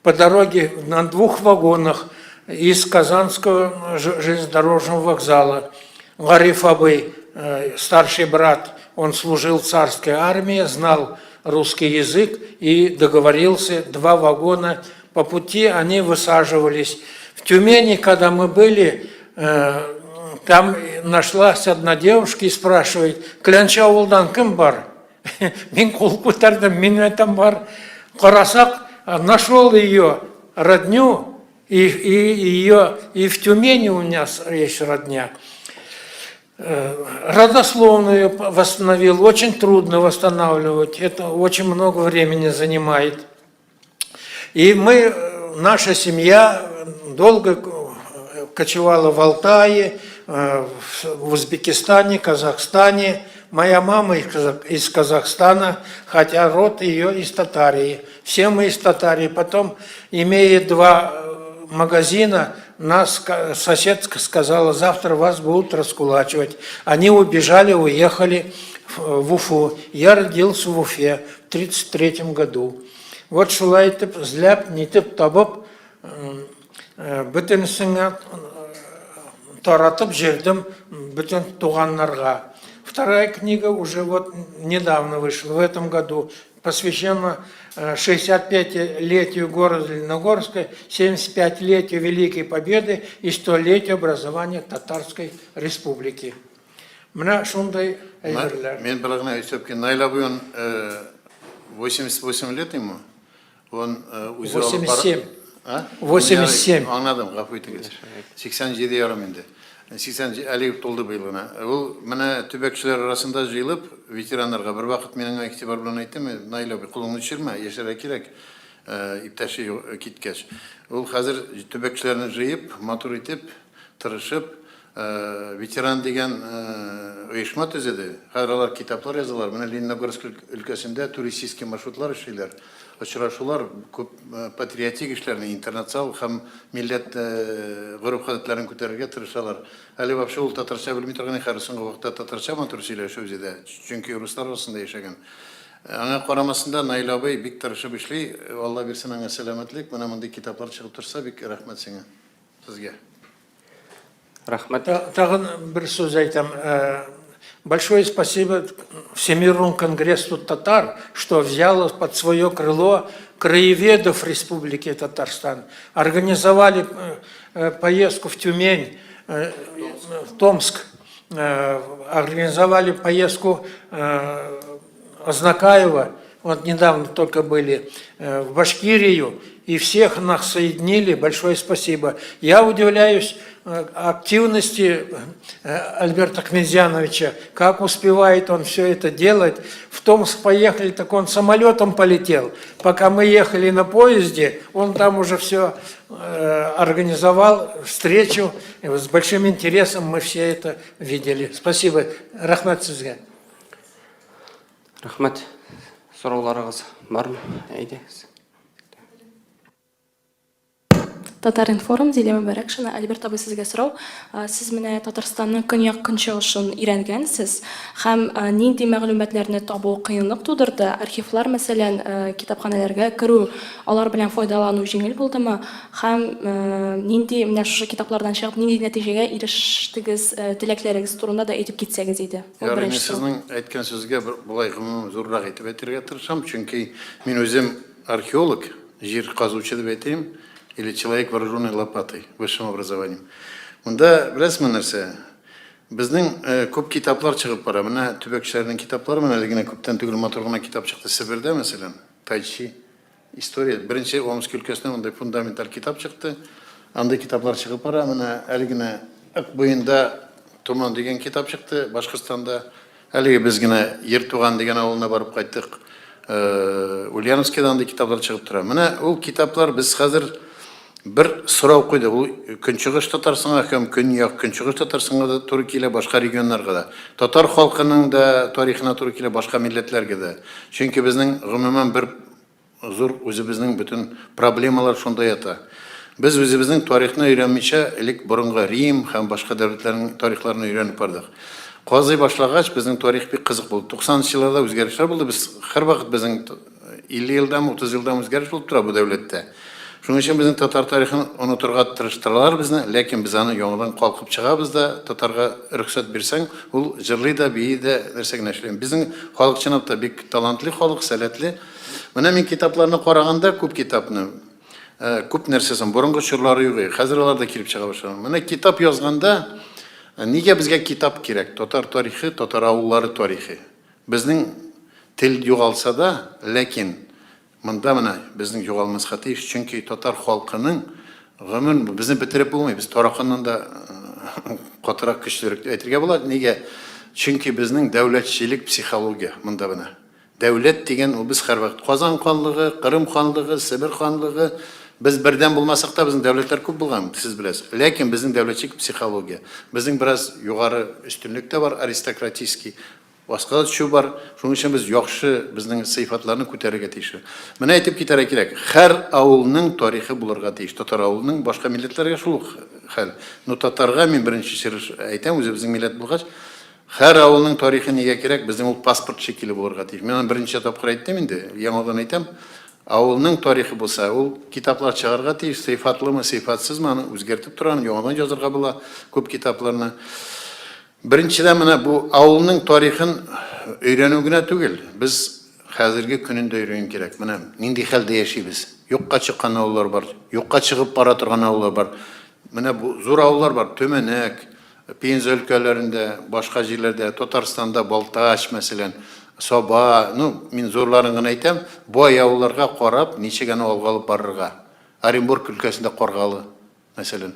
По дороге на двух вагонах из Казанского железнодорожного вокзала. Гариф абый, старший брат, он служил в царской армии, знал русский язык и договорился, два вагона. По пути они высаживались. В Тюмени, когда мы были, там нашлась одна девушка и спрашивает: «Клянче авылдан кем бар?» Мин кул күтәрдем, мин әйтәм бар. Карасак, нашел ее родню, и ее, и в Тюмени у меня есть родня. Родословную восстановил, очень трудно восстанавливать, это очень много времени занимает. И мы, наша семья долго кочевала в Алтае, в Узбекистане, Казахстане. Моя мама из Казахстана, хотя род ее из Татарии. Все мы из Татарии. Потом, имея два магазина, нас соседка сказала: «Завтра вас будут раскулачивать». Они убежали, уехали в Уфу. Я родился в Уфе в 1933 году. Вот шулай итеп, эзләп, нитеп, табып, бөтенесенә таратып җибәрдем бөтен туганнарга. Вторая книга уже вот недавно вышла, в этом году, посвящена 65-летию города Лениногорска, 75-летию Великой Победы и 100-летию образования Татарской Республики. Менә шундый әйберләр. Мин бер генә өстәп китәм. Наил абый, он 88 лет ему. Он үзе алып бара- 87. А? 87. Аңладым, гафу итегез. 87 ярым инде. 80 әле тулды быел гына. Ул менә төбәкчеләр арасында җыелып, ветераннарга бер вакыт мин аңа игътибар белән әйттем: «Наил абый, кулыңны төшермә, яшәргә кирәк, иптәше киткәч». Ул хәзер төбәкчеләрне җыеп, матур итеп, тырышып, Ветеран дигән оешма төзеде. Хәзер алар китаплар язалар. Менә Лениногорск өлкәсендә туристический маршрутлар эшлиләр. Очрашулар, күп патриотик эшләрне, интернационал һәм милләт гореф-гадәтләрен күтәрергә тырышалар. Әле вообще ул татарча белми торган, хәзер соңгы вакытта татарча матур сөйләшә үзе дә, чөнки руслар арасында яшәгән. Аңа карамастан да Наил абый бик тырышып эшли. Алла бирсен аңа сәламәтлек. Менә мондый китаплар чыгып торса, бик рәхмәт сиңа, сезгә. Рәхмәт. Тагын бер сүз әйтәм. Большое спасибо Всемирному конгрессу татар, что взяло под свое крыло краеведов Республики Татарстан. Организовали поездку в Тюмень, в Томск, организовали поездку Азнакаева, вот недавно только были, в Башкирию, и всех нас соединили, большое спасибо. Я удивляюсь активности Альберта Ахметзяновича, как успевает он все это делать. В Томск поехали, так он самолетом полетел. Пока мы ехали на поезде, он там уже все организовал, встречу. И с большим интересом мы все это видели. Спасибо. Рәхмәт сезгә. Рәхмәт. Сорауларыгыз бармы? Әйдәгез. Татар-информ, Зилә Мөбарәкшина. Альберт абый, сезгә сорау. Сез менә Татарстанның көньяк-көнчыгышын өйрәнгәнсез һәм нинди мәгълүматларны табу кыенлык тудырды? Архивлар, мәсәлән, китапханәләргә керү, алар белән файдалану җиңел булдымы? Һәм нинди, менә шушы китаплардан чыгып, нинди нәтиҗәгә ирештегез, теләкләрегез турында да әйтеп китсәгез иде. Ул Ярый, мин беренче сорау. сезнең әйткән сүзгә бер болай гомум зуррак итеп әйтергә тырышам, чөнки мин үзем археолог, җир казучы дип әйтим, или человек, вооруженный лопатой, высшим образованием. Монда беләсезме нәрсә? Безнең күп китаплар чыгып бара. Менә төбәкчеләрнең китаплары, менә әле генә күптән түгел матур гына китап чыкты Себердә, мәсәлән, Тайчи. История. Беренче Омск өлкәсенә мондый фундаменталь китап чыкты. Андый китаплар чыгып бара. Менә әле генә Ык буенда томан дигән китап чыкты Башкортстанда. Әлеге без генә Ертуган дигән авылына барып кайттык. Ульяновскида андый китаплар чыгып тора. Менә ул китаплар без хәзер бер сорау куйдык. Ул Көнчыгыш Татарстанга һәм Көньяк Көнчыгыш Татарстанга да туры килә, башка регионнарга да. Татар халкының да тарихына туры килә, башка милләтләргә дә. Чөнки безнең гомумән бер зур үзебезнең бөтен проблемалар шунда ята. Без үзебезнең тарихны өйрәнмичә, элек борынгы Рим һәм башка дәүләтләрнең тарихларын өйрәнеп бардык. Казый башлагач, безнең тарих бик кызык булды. 90 нчы елларда үзгәрешләр булды. Без һәрвакыт безнең 50 елдамы, 30 елдамы үзгәреш булып тора бу дәүләттә. Шуның өчен безнең татар тарихын онытырга тырыштыралар безне, ләкин без аны яңадан калкып чыгабыз да, татарга рөхсәт бирсәң, ул җырлый да, бии дә, нәрсә генә эшли. Безнең халык чынлап та бик талантлы халык, сәләтле. Менә мин китапларны караганда, күп китапны, күп нәрсәсен, борынгы чорлары юк иде, хәзер алар да килеп чыга башлады. Менә китап язганда, нигә безгә китап кирәк? Татар тарихы, татар авыллары тарихы. Безнең тел югалса да, ләкин Монда менә безнең югалмаска тиеш, чөнки татар халкының гомер безне бетереп булмый, без тараканнан да катырак көчлерәк дип әйтергә була. Нигә? Чөнки безнең дәүләтчелек психология монда менә. Дәүләт дигән ул без һәрвакыт Казан ханлыгы, Кырым ханлыгы, Себер ханлыгы, без бердәм булмасак та безнең дәүләтләр күп булган, сез беләсез. Ләкин безнең дәүләтчелек психология. Безнең бераз югары өстенлек тә бар, аристократический. Аска да төшү бар. Шуның өчен без яхшы безнең сыйфатларны күтәрергә тиеш. Менә әйтеп китәргә кирәк, һәр авылның тарихы булырга тиеш. Татар авылының, башка милләтләргә шул ук хәл. Но татарга мин беренче чирыш әйтәм, үзебезнең милләт булгач, һәр авылның тарихы нигә кирәк? Безнең ул паспорт шикелле булырга тиеш. Мин аны берничә тапкыр әйттем инде, яңадан әйтәм. Авылның тарихы булса, ул китаплар чыгарга тиеш, сыйфатлымы, сыйфатсызмы, аны үзгәртеп тора, аны яңадан язырга була күп китапларны. Беренчедән, менә бу авылның тарихын өйрәнү генә түгел, без хәзерге көнен дә өйрәнү кирәк. Менә нинди хәлдә яшибез. Юкка чыккан авыллар бар, юкка чыгып бара торган авыллар бар. Менә бу зур авыллар бар, Төмәнәк, Пенза өлкәләрендә, башка җирләрдә, Татарстанда Балтач, мәсәлән, Саба, ну, мин зурларын гына әйтәм, бай авылларга карап, ничек аны алга алып барырга. Оренбург өлкәсендә Каргалы. Мәсәлән.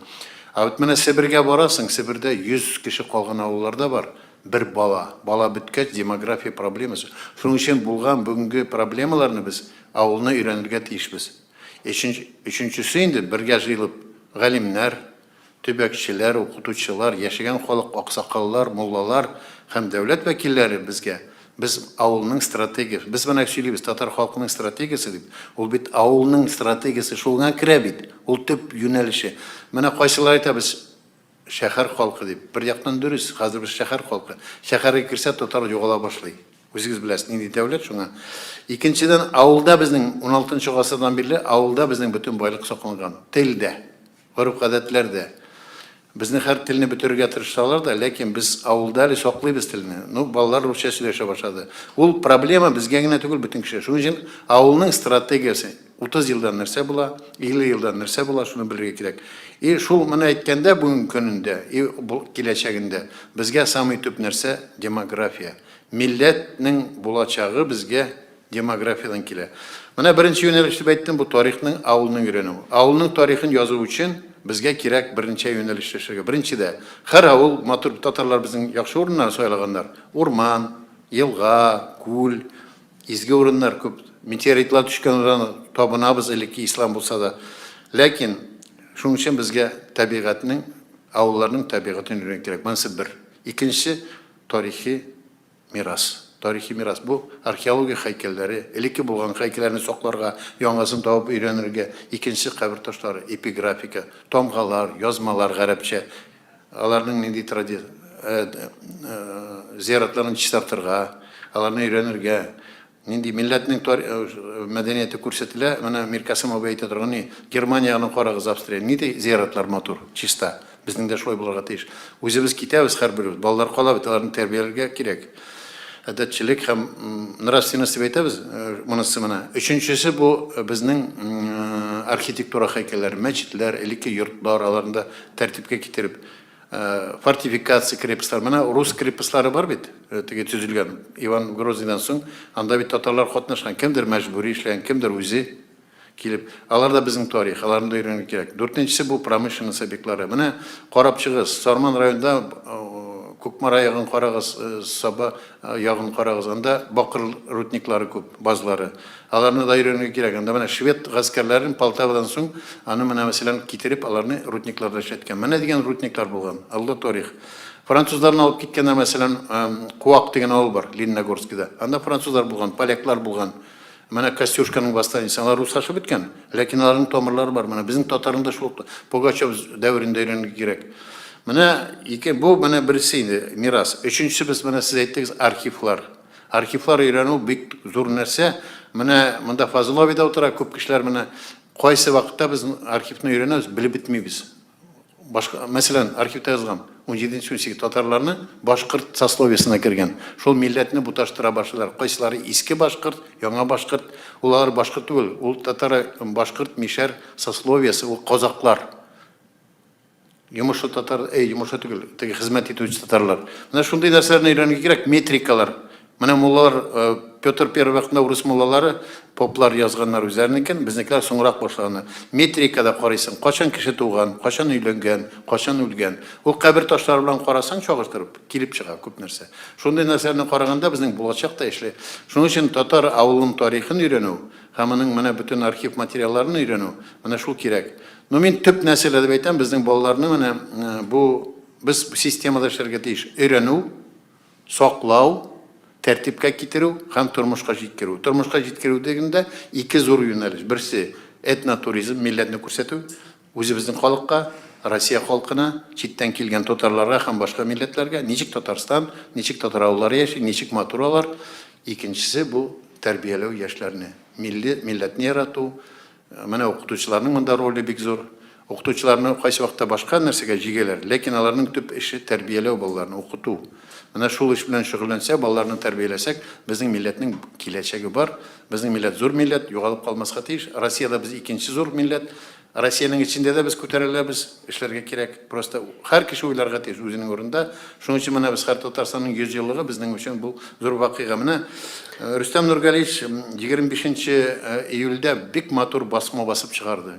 Ә бит менә Себергә барасың, Себердә 100 кеше калган авылларда бар бер бала. Бала беткәч, демография проблемасы. Шуның өчен булган бүгенге проблемаларны без авылны өйрәнергә тиешбез. Өченчесе инде бергә җыелып галимнәр, Төбәкчеләр, укытучылар, яшәгән халык, аксакаллар, муллалар һәм дәүләт вәкилләре безгә, без авылның стратегиясе, без менә сөйлибез татар халкының стратегиясе дип, ул бит авылның стратегиясе шул гына керә бит, ул төп юнәлеше. Менә кайсылар әйтә без шәһәр халкы дип. Бер яктан дөрес, хәзер без шәһәр халкы. Шәһәргә керсә татар югала башлый. Үзегез беләсез, нинди дәүләт шуңа. Икенчедән, авылда безнең уналтынчы гасырдан бирле авылда безнең бөтен байлык сакланган. Тел дә. Гореф-гадәтләр дә. Безне һәр телне бетерергә тырышсалар да, ләкин без авылда әле саклыйбыз телне. Ну, балалар русча сөйләшә башлады. Ул проблема безгә генә түгел, бөтен кешегә. Шуның өчен авылның стратегиясе, 30 елдан нәрсә була, 50 елдан нәрсә була, шуны белергә кирәк. И шул моны әйткәндә, бүгенге көнендә и киләчәгендә безгә самый төп нәрсә, демография. Милләтнең булачагы безгә Демографиядән килә. Менә беренче юнәлеш дип әйттем, бу тарихның, авылның өйрәнү. Авылның тарихын язу өчен безгә кирәк берничә юнәлештә эшләргә. Беренчедә, һәр авыл матур, татарлар безнең яхшы урыннар сайлаганнар. Урман, елга, күл, изге урыннар күп. Метеоритлар төшкән урын табынабыз элекке ислам булса да. Ләкин шуның өчен безгә табигатьнең, авылларның табигатен өйрәнергә кирәк. Монысы бер. Икенчесе, тарихи Мирас. Тарихи мирас. Бу археология һәйкәлләре, элекке булган һәйкәлләрне сакларга, яңасын табып өйрәнергә. Икенче кабер ташлары, эпиграфика, тамгалар, язмалар гарәпчә. Аларның нинди тради зияратларын чистартырга, аларны өйрәнергә. Нинди милләтнең мәдәнияте күрсәтелә, менә Миркасым абый әйтә торган ни, Германияне карагыз, Австрия, нинди зияратлар матур, чиста. Безнең дә шулай булырга тиеш. Үзебез китәбез һәрберебез, балалар кала бит, аларны тәрбияләргә кирәк. Әдәтчелек һәм нравственность дип әйтәбез, монысы менә. Өченчесе бу безнең архитектура һәйкәлләре, мәчетләр, элекке йортлар, аларны да тәртипкә китереп, Фортификация крепостьлар. Менә рус крепостьлары бар бит, теге төзелгән Иван Грозныйдан соң. Анда бит татарлар катнашкан. Кемдер мәҗбүри эшләгән, кемдер үзе килеп. Алар да безнең тарих, аларны да өйрәнергә кирәк. Дүртенчесе бу промышленность объектлары. Менә карап чыгыгыз, Сарман районында Кукмара ягын карагыз, Саба ягын карагыз, анда бакыр рудниклары күп, базлары. Аларны да өйрәнергә кирәк. Анда менә швед гаскәрләрен Полтавадан соң аны менә мәсәлән китереп аларны рудникларда эшләткән. Менә дигән рудниклар булган. Алда тарих. Французларны алып киткәннәр, мәсәлән, Куак дигән авыл бар Лениногорскида. Анда французлар булган, поляклар булган. Менә Костюшканың восстаниесе, алар руслашып беткән, ләкин аларның тамырлары бар. Менә безнең татарның да шул Пугачев дәверендә өйрәнергә кирәк. Менә ике, бу менә берсе инде мирас. Өченчесе без менә сез әйттегез архивлар. Архивлар өйрәнү бик зур нәрсә. Менә монда Фазыл абый да утыра, күп кешеләр менә кайсы вакытта без архивны өйрәнәбез, белеп бетмибез. Башка, мәсәлән, архивта язган 17-18 татарларны башкорт сословиесына кергән. Шул милләтне буташтыра башлыйлар. Кайсылары иске башкорт, яңа башкорт. Ул алар башкорт түгел, ул татар башкорт мишәр сословиесе, ул казаклар. Йомышлы татар, әй, йомышлы түгел, теге хезмәт итүче татарлар. Менә шундый нәрсәләрне өйрәнергә кирәк, метрикалар. Менә муллалар, э, Петр I вакытында урыс муллалары поплар язганнар үзләренекен, безнекеләр соңрак башлаганнар. Метрикада карыйсың, кайчан кеше туган, кайчан өйләнгән, кайчан үлгән. Ул кабер ташлары белән карасаң, чагыштырып, килеп чыга күп нәрсә. Шундый нәрсәләрне караганда безнең булачак та эшле. Шуның өчен татар авылының тарихын өйрәнү һәм аның менә бөтен архив материалларын өйрәнү, менә шул кирәк. Ну мин төп нәрсәләр дип әйтәм, безнең балаларны менә бу без системада эшләргә тиеш. Өйрәнү, саклау, тәртипкә китерү һәм тормышка җиткерү. Тормышка җиткерү дигәндә ике зур юнәлеш. Берсе этнотуризм, милләтне күрсәтү, үзебезнең халыкка, Россия халкына, читтән килгән татарларга һәм башка милләтләргә, ничек Татарстан, ничек татар авыллары яши, ничек матур алар. Икенчесе бу тәрбияләү яшьләрне, милли милләтне ярату, Менә укытучыларның монда роле бик зур. Укытучыларны кайсы вакытта башка нәрсәгә җигәләр, ләкин аларның төп эше тәрбияләү балаларны, укыту. Менә шул эш белән шөгыльләнсә, балаларны тәрбияләсәк, безнең милләтнең киләчәге бар. Безнең милләт зур милләт, югалып калмаска тиеш. Россиядә без икенче зур милләт. Россиянең эчендә дә без күтәреләбез, эшләргә кирәк. Просто һәр кеше уйларга тиеш үзенең урынында. Шуның өчен менә без һәр Татарстанның 100 еллыгы безнең өчен бу зур вакыйга. Менә Рөстәм Нургалиевич 25 нче июльдә бик матур басма басып чыгарды.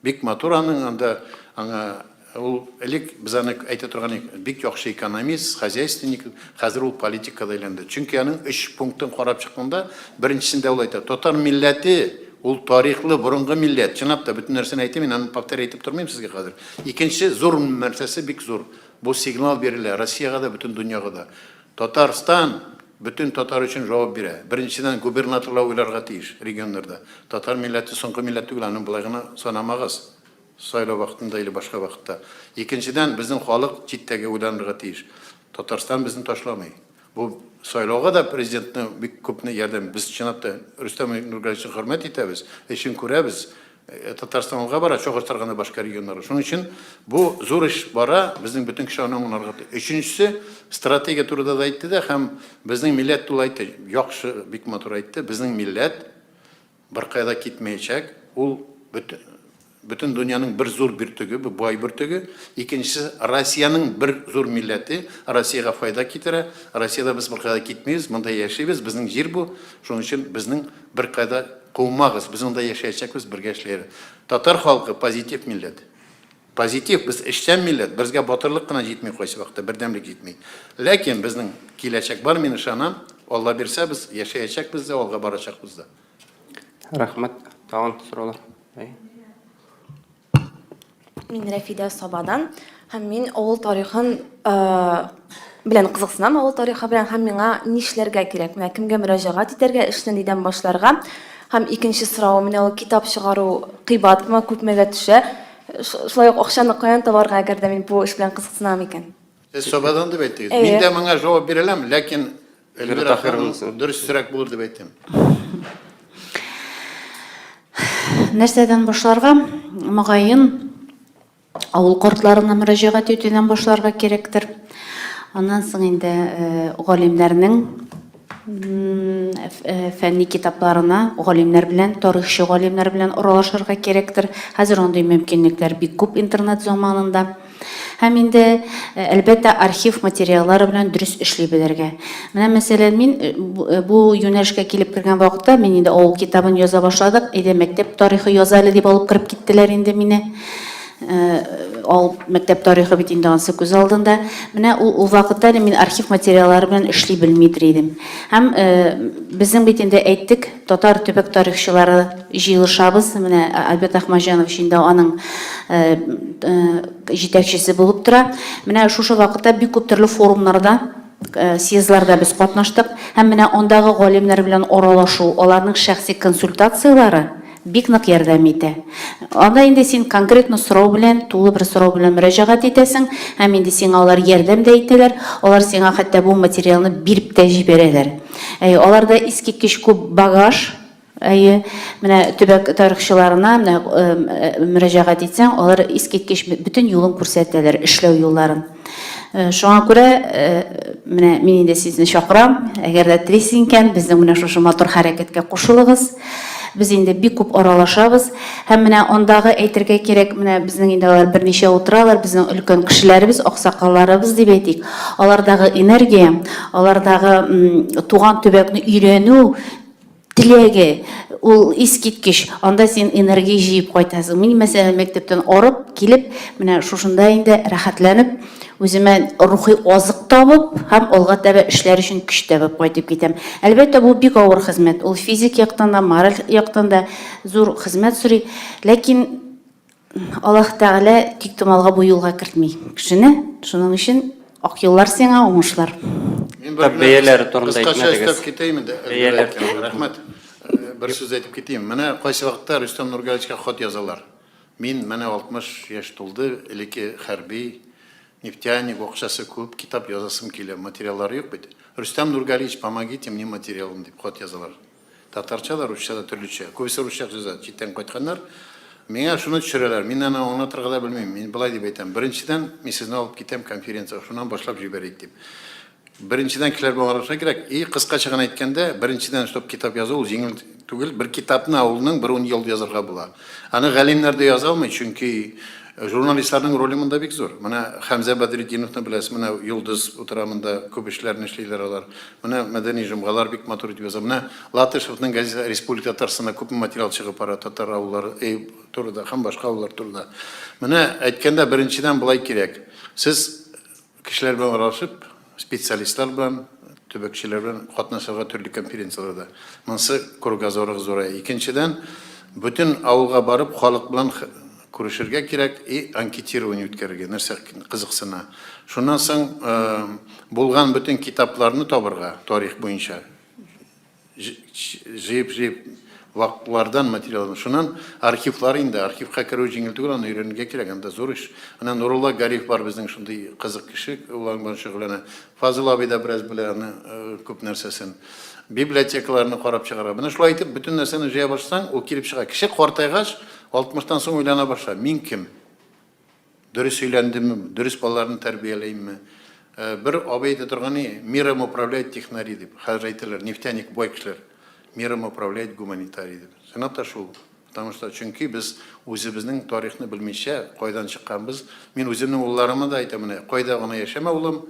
Бик матур аның анда аңа ул элек без аны әйтә торган идек, бик яхшы экономист, хозяйственник, хәзер ул политикка да әйләнде. Чөнки аның өч пунктын карап чыкканда, беренчесендә ул әйтә, татар милләте. Ул тарихлы, борынгы милләт. Чынлап та, бөтен нәрсәне әйтәм, мин аны повторять итеп тормыйм сезгә хәзер. Икенче зур нәрсәсе бик зур. Бу сигнал бирелә Россиягә дә, бөтен дөньяга да. Татарстан бөтен татар өчен җавап бирә. Беренчедән, губернаторлар уйларга тиеш регионнарда. Татар милләте соңгы милләт түгел, аны болай гына санамагыз. Сайлау вакытында или башка вакытта. Икенчедән, безнең халык читтәге уйланырга тиеш. Татарстан безне ташламый. Бу сайлауга да президентны бик күпне ярдәм. Без чынлап та Рөстәм Нургалиевичны хөрмәт итәбез, эшен күрәбез. Татарстан алга бара, чагыштырганда башка регионнарга. Шуның өчен бу зур эш бара, безнең бөтен кеше аны аңларга тиеш. Өченчесе, стратегия турында да әйтте дә һәм безнең милләт тулы әйтте, яхшы, бик матур әйтте. Безнең милләт Беркая да китмәячәк. Ул бөтен дөньяның бер зур бөртеге, бу бай бөртеге. Икенчесе, Россиянең бер зур милләте, Россиягә файда китерә. Россиядә без беркая да китмибез, монда яшибез, безнең җир бу. Шуның өчен безнең беркая да кумагыз, без монда яшәячәкбез, бергә эшләячәкбез. Татар халкы позитив милләт. Позитив, без эшчән милләт, безгә батырлык кына җитми кайсы вакытта, бердәмлек җитми. Ләкин безнең киләчәк бар, мин ышанам, Алла бирсә, без яшәячәкбез дә, алга барачакбыз да. Рәхмәт. Тагын сораулар? Әйе. Мин Рәфидә Сабадан һәм мин авыл тарихын белән кызыксынам, авыл тарихы белән һәм миңа нишләргә кирәк? Менә кемгә мөрәҗәгать итәргә, эшне нидән башларга? Һәм икенче соравым, менә ул китап чыгару кыйбатмы, күпмегә төшә? Шулай ук акчаны каян табарга, әгәр дә мин бу эш белән кызыксынам икән? Сез Сабадан дип әйттегез. Мин дә моңа җавап бирә алам, ләкин Эльвира ханым дөресрәк булыр дип әйтәм. Нәрсәдән башларга? Мөгаен, авыл картларына мөрәҗәгать итүдән башларга кирәктер. Аннан соң инде галимнәрнең фәнни китапларына галимнәр белән, тарихчы галимнәр белән аралашырга кирәктер. Хәзер андый мөмкинлекләр бик күп интернет заманында. Һәм инде, әлбәттә, архив материаллары белән дөрес эшли белергә. Менә, мәсәлән, мин бу юнәлешкә килеп кергән вакытта, мин инде авыл китабын яза башладык, әйдә, мәктәп тарихы яз әле дип алып кереп киттеләр инде мине. Авыл мәктәп тарихы бит инде ансы күз алдында. Менә ул, ул вакытта әле мин архив материаллары белән эшли белмидер идем. Һәм безнең бит инде әйттек, татар төбәк тарихчылары җыелышабыз. Менә Альберт Әхмәтҗанович инде аның җитәкчесе булып тора. Менә шушы вакытта бик күп төрле форумнарда, съездларда без катнаштык. Һәм менә андагы галимнәр белән аралашу, аларның шәхси консультацияләре бик нык ярдәм итә. Анда инде син конкретно сорау белән, тулы бер сорау белән мөрәҗәгать итәсең, һәм инде сиңа алар ярдәм дә итәләр, алар сиңа хәтта бу материалны биреп тә җибәрәләр. Әйе, аларда искиткеч күп багаж, әйе, менә төбәк тарихчыларына менә мөрәҗәгать итсәң, алар искиткеч бөтен юлын күрсәтәләр, эшләү юлларын. Шуңа күрә менә мин инде сезне чакырам, әгәр дә телисең икән, безнең менә шушы матур хәрәкәткә кушылыгыз. Без инде бик күп аралашабыз. Һәм менә андагы әйтергә кирәк, менә безнең инде алар берничә утыралар, безнең өлкән кешеләребез, аксакалларыбыз дип әйтик. Алардагы энергия, алардагы туган төбәкне өйрәнү теләге, ул искиткеч. Анда син энергия җыеп кайтасың. Мин, мәсәлән, мәктәптән арып килеп, менә шушында инде рәхәтләнеп, үземә рухи азык табып һәм алга таба эшләр өчен көч табып кайтып китәм. Әлбәттә, бу бик авыр хезмәт. Ул физик яктан да, мораль яктан да зур хезмәт сорый. Ләкин Аллаһ Тәгалә тиктомалга бу юлга кертми кешене. Шуның өчен ак юллар сиңа, уңышлар. Мин бер бәяләре турында кыскача әйтмәдегез. өстәп китәем инде. Бәяләр турында. Рәхмәт. Бер сүз әйтеп китим. Менә кайсы вакытта Рөстәм Нургаличка хат язалар. Мин менә 60 яшь тулды, элекке хәрби, нефтяник, акчасы күп, китап язасым килә, материаллары юк бит. Рөстәм Нургалич, помогите мне материалом дип хат язалар. Татарча да, русча да төрлечә. Күбесе русча яза, читтән кайтканнар. Миңа шуны төшерәләр. Мин аны аңлатырга да белмим. Мин болай дип әйтәм. Беренчедән, мин сезне алып китәм конференциягә, шуннан башлап җибәрик дип. Беренчедән, кешеләр белән аралашырга кирәк. И кыскача гына әйткәндә, беренчедән, чтоб китап язу ул җиңел түгел. Бер китапны авылның бер ун ел язарга була. Аны галимнәр дә яза алмый, чөнки журналистларның роле монда бик зур. Менә Хәмзә Бәдретдиновны беләсез, менә Йолдыз утыра монда, күп эшләрне эшлиләр алар. Менә Мәдәни җомгалар бик матур итеп яза. Менә Латышевның газета Республика Татарстанда күпме материал чыгып бара татар авыллары э, турында һәм башка авыллар турында. Менә әйткәндә, беренчедән болай кирәк. Сез кешеләр белән аралашып, специалистлар белән, төбәкчеләр белән катнашырга төрле конференцияләрдә. Монысы кругозорыгыз зурая. Икенчедән, Бөтен авылга барып, халык белән күрешергә кирәк и анкетирование үткәрергә, нәрсә кызыксына. Шуннан соң булган бөтен китапларны табырга, тарих буенча. Җыеп-җыеп ваклардан материалны. Шуннан архивлар инде, архивка керү җиңел түгел, аны өйрәнергә кирәк, анда зур эш. Менә Нурулла Гариф бар безнең шундый кызык кеше, ул аның белән шөгыльләнә. Фазыл абый да бераз белә аны күп нәрсәсен. Библиотекаларны карап чыгарга. Менә шулай итеп бөтен нәрсәне җыя башласаң, ул килеп чыга. Кеше картайгач, алтмыштан соң уйлана башлый, мин кем? Дөрес өйләндемме, дөрес балаларны тәрбияләймме? Бер абый әйтә торган и, миром управляет технари дип. Хәзер әйтәләр, нефтяник бай кешеләр. Миром управляет гуманитарий дип. Чынлап та шул. Потому что, чөнки без үзебезнең тарихны белмичә, кайдан чыкканбыз. Мин үземнең улларыма да әйтәм, менә кайда гына яшәмә, улым,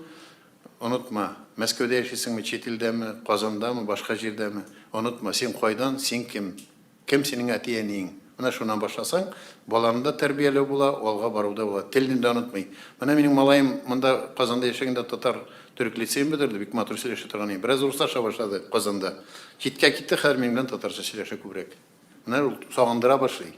онытма, Мәскәүдә яшисеңме, чит илдәме, Казандамы, башка җирдәме, онытма, син кайдан, син кем? Кем синең әти-әниең? Менә шуннан башласаң, баланы да тәрбияләү була, алга бару да була. Телне дә онытмый. Менә минем малаем монда Казанда яшәгәндә татар төрек лицеен бетерде, бик матур сөйләшә торган иде. Бераз урыслаша башлады Казанда. Читкә китте, хәзер минем белән татарча сөйләшә күбрәк. Менә ул сагындыра башлый.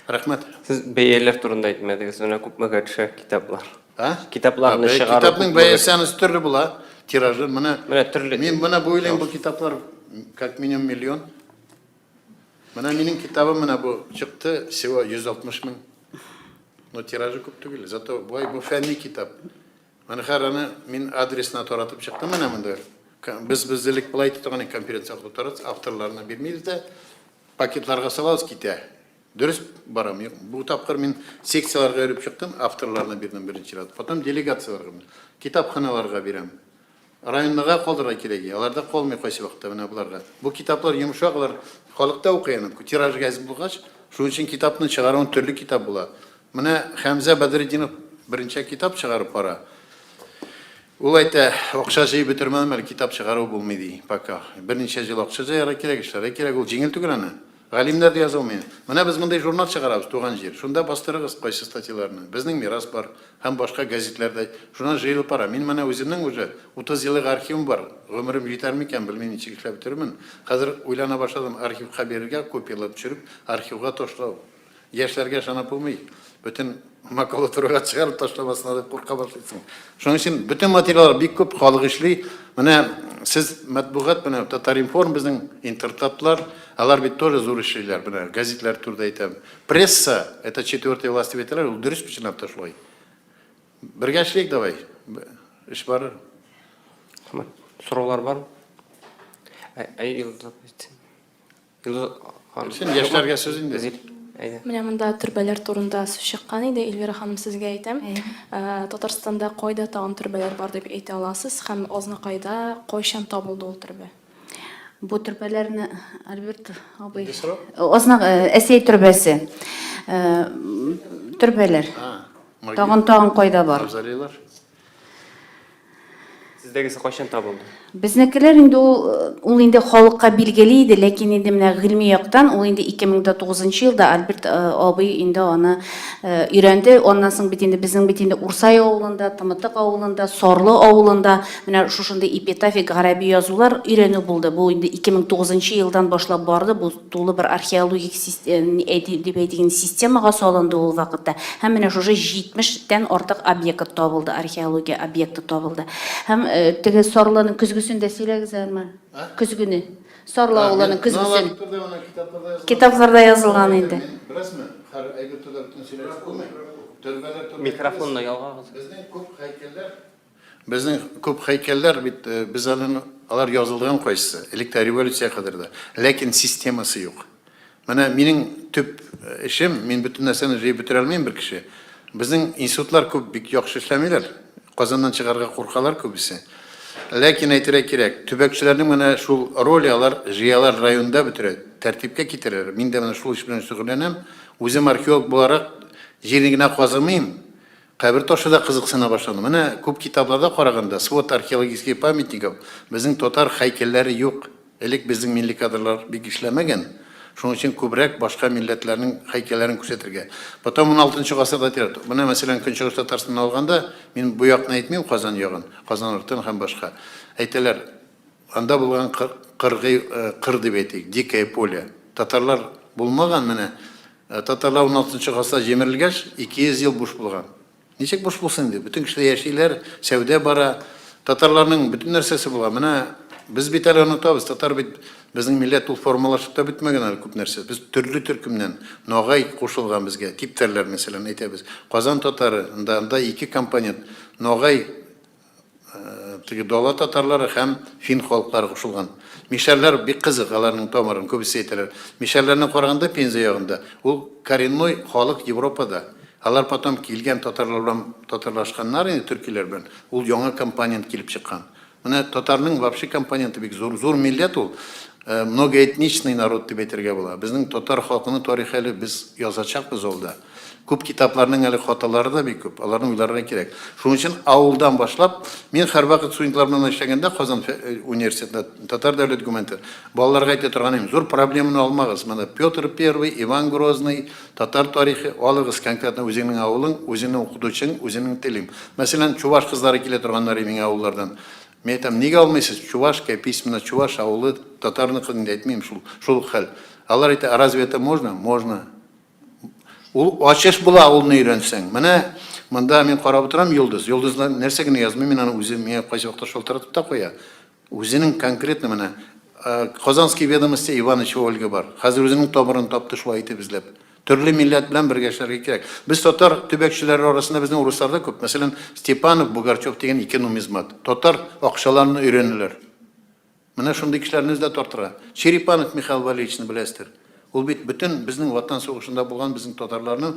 Рәхмәт. Сез бәяләр турында әйтмәдегез. Менә күпмегә төшә китаплар? А? Китапларны чыгару. Китапның бәясе анысы төрле була. Тиражы менә. Менә төрле. Мин менә бу уйлыйм, бу китаплар как минимум миллион. Менә минем китабым менә бу чыкты, всего 160 мең. Но тиражы күп түгел, зато бай бу фәнни китап. Менә хәзер аны мин адресына таратып чыктым менә монда. Без без элек болай итә торган идек, конференция тотарыз, авторларына бирмибез дә, пакетларга салабыз, китә. Дөрес барам, юк. Бу тапкыр мин секцияләргә йөреп чыктым, авторларына бирдем беренче рәт. Потом делегацияләргә, китапханаларга бирәм. Районныга калдырырга кирәк, аларда калмый кайсы вакытта менә боларга. Бу китаплар йомшак, алар халык та укый аны. Тиражы әз булгач, шуның өчен китапны чыгаруын төрле китап була. Менә Хәмзә Бәдретдинов берничә китап чыгарып бара. Ул әйтә, акча җыеп бетермәдем әле, китап чыгару булмый ди, пока. Берничә ел акча җыярга кирәк, эшләргә кирәк, ул җиңел түгел аны. Галимнәр дә яза алмый. Менә без мондый журнал чыгарабыз, Туган җир. Шунда бастырыгыз кайсы статьяларны. Безнең мирас бар һәм башка гәзитләр дә. Шуннан җыелып бара. Мин менә үземнең уже 30 еллык архивым бар. Гомерем җитәр микән, белмим, ничек эшләп бетерермен. Хәзер уйлана башладым, архивка бирергә, копияләр төшереп, архивга ташлау. Яшьләргә ышанып булмый. Бөтен макулатурага чыгарып ташламасыннар дип курка башлыйсың. Шуның өчен бөтен материаллар бик күп, халык эшли. Менә сез матбугат, менә Татаринформ безнең, Интертатлар, алар бит тоже зур эшлиләр. Менә газетлар турында әйтәм. Пресса, это четвертая власть дип әйтәләр, ул дөрес чынлап та шулай. Бергә эшлик давай. Эш барыр. Рәхмәт. Сораулар бармы? Әй, Йолдыз апа. Син яшьләргә сүз инде. Зил, әйдә. Менә монда төрбәләр турында сүз чыккан иде, Эльвира ханым, сезгә әйтәм. Татарстанда кайда тагын төрбәләр бар дип әйтә аласыз һәм Азнакайда кайчан табылды ул төрбә? Бу төрбәләрне Альберт абый. Нинди сорау? Азнак Әсәй төрбәсе. Төрбәләр. Тагын тагын кайда бар? Мавзолейлар. Сездәгесе кайчан табылды? Безнекеләр инде ул, ул инде халыкка билгеле иде, ләкин инде менә гыйльми яктан ул инде 2009 елда Альберт абый инде аны өйрәнде. Аннан соң бит инде безнең бит инде Урсай авылында, Тымытык авылында, Сарлы авылында менә шушындый эпитафик гарәби язулар өйрәнү булды. Бу инде 2009 елдан башлап барды. Бу тулы бер археологик дип әйтик инде, системага салынды ул вакытта. Һәм менә шушы 70 тән артык объект табылды, археология объекты табылды. Һәм теге Сарлының көзгесен дә сөйләгез әле. Көзгене. Сарлы авылының көзгесен. Китапларда язылган инде. Беләсезме, һәр әйбер турында бөтен сөйләшеп булмый. Төрбәләр турында. Микрофонны ялгагыз. Безнең күп һәйкәлләр Безнең күп һәйкәлләр бит, без әле алар язылган кайсысы, элек тә революция кадәр дә, ләкин системасы юк. Менә минем төп эшем, мин бөтен нәрсәне җыеп бетерә алмыйм бер кеше. Безнең институтлар күп бик яхшы эшләмиләр, Казаннан чыгарга куркалар күбесе. Ләкин әйтергә кирәк, төбәкчеләрнең менә шул роле, алар җыялар районда бетерә, тәртипкә китерәләр. Мин дә менә шул эш белән шөгыльләнәм. Үзем археолог буларак җирне генә казымыйм, Кабер ташы да кызыксына башлады. Менә күп китапларда караганда, Свод археологических памятников, безнең татар һәйкәлләре юк. Элек безнең милли кадрлар бик эшләмәгән. Шуның өчен күбрәк башка милләтләрнең һәйкәлләрен күрсәтергә. Потом уналтынчы гасырда тирә, менә мәсәлән, Көнчыгыш Татарстанны алганда, мин бу якны әйтмим, Казан ягын, Казан артын һәм башка. Әйтәләр, анда булган кыргый кыр дип әйтик, дикое поле. Татарлар Булмаган менә. Татарлар уналтынчы гасырда җимерелгәч, 200 ел буш булган. Ничек буш булсын инде? Бөтен кеше дә яшиләр, сәүдә бара. Татарларның бөтен нәрсәсе була. Менә без бит әле онытабыз, татар бит безнең милләт ул формалашып та бетмәгән әле күп нәрсә. Без төрле төркемнән, ногай кушылган безгә, типтәрләр мәсәлән әйтәбез. Казан татары, анда, анда ике компонент, ногай Теге дала татарлары һәм фин халыклары кушылган. Мишәрләр бик кызык, аларның тамырын күбесе әйтәләр. Мишәрләрне караганда Пенза ягында, ул коренной халык Европада. Алар потом килгән татарлар белән татарлашканнар инде, төркиләр белән. Ул яңа компонент килеп чыккан. Менә татарның вообще компоненты бик зур, зур милләт ул. Многоэтничный народ дип әйтергә була. Безнең татар халкының тарихы әле без язачакбыз алда. Күп китапларның әле хаталары да бик күп, аларны уйларга кирәк. Шуның өчен авылдан башлап, мин һәрвакыт студентлар белән эшләгәндә Казан университетында, Татар дәүләт гуманитар, балаларга әйтә торган идем, зур проблеманы алмагыз, менә Петр Первый, Иван Грозный, татар тарихы, алыгыз конкретно үзеңнең авылың, үзеңнең укытучың, үзеңнең телең. Мәсәлән, чуваш кызлары килә торганнар иде миңа авыллардан. Мин әйтәм, нигә алмыйсыз, чувашская письменно, чуваш авылы, татарныкы инде әйтмим, шул, шул ук хәл. Алар әйтә, а разве это можно? Можно. Ул ачыш була авылны өйрәнсәң. Менә монда мин карап утырам Йолдыз. Йолдызда нәрсә генә язмый, мин аны үзе миңа кайсы вакытта шалтыратып та куя. Үзенең конкретно менә Казанские ведомости Иванычева Ольга бар. Хәзер үзенең тамырын тапты шулай итеп эзләп. Төрле милләт белән бергә эшләргә кирәк. Без татар төбәкчеләре арасында безнең урыслар да күп. Мәсәлән, Степанов, Бугарчев дигән ике нумизмат. Татар акчаларны өйрәнәләр. Менә шундый кешеләрне эзләп тартырга. Черепанов Михаил Валерьевичны беләсездер. Ул бит бөтен безнең Ватан сугышында булган безнең татарларны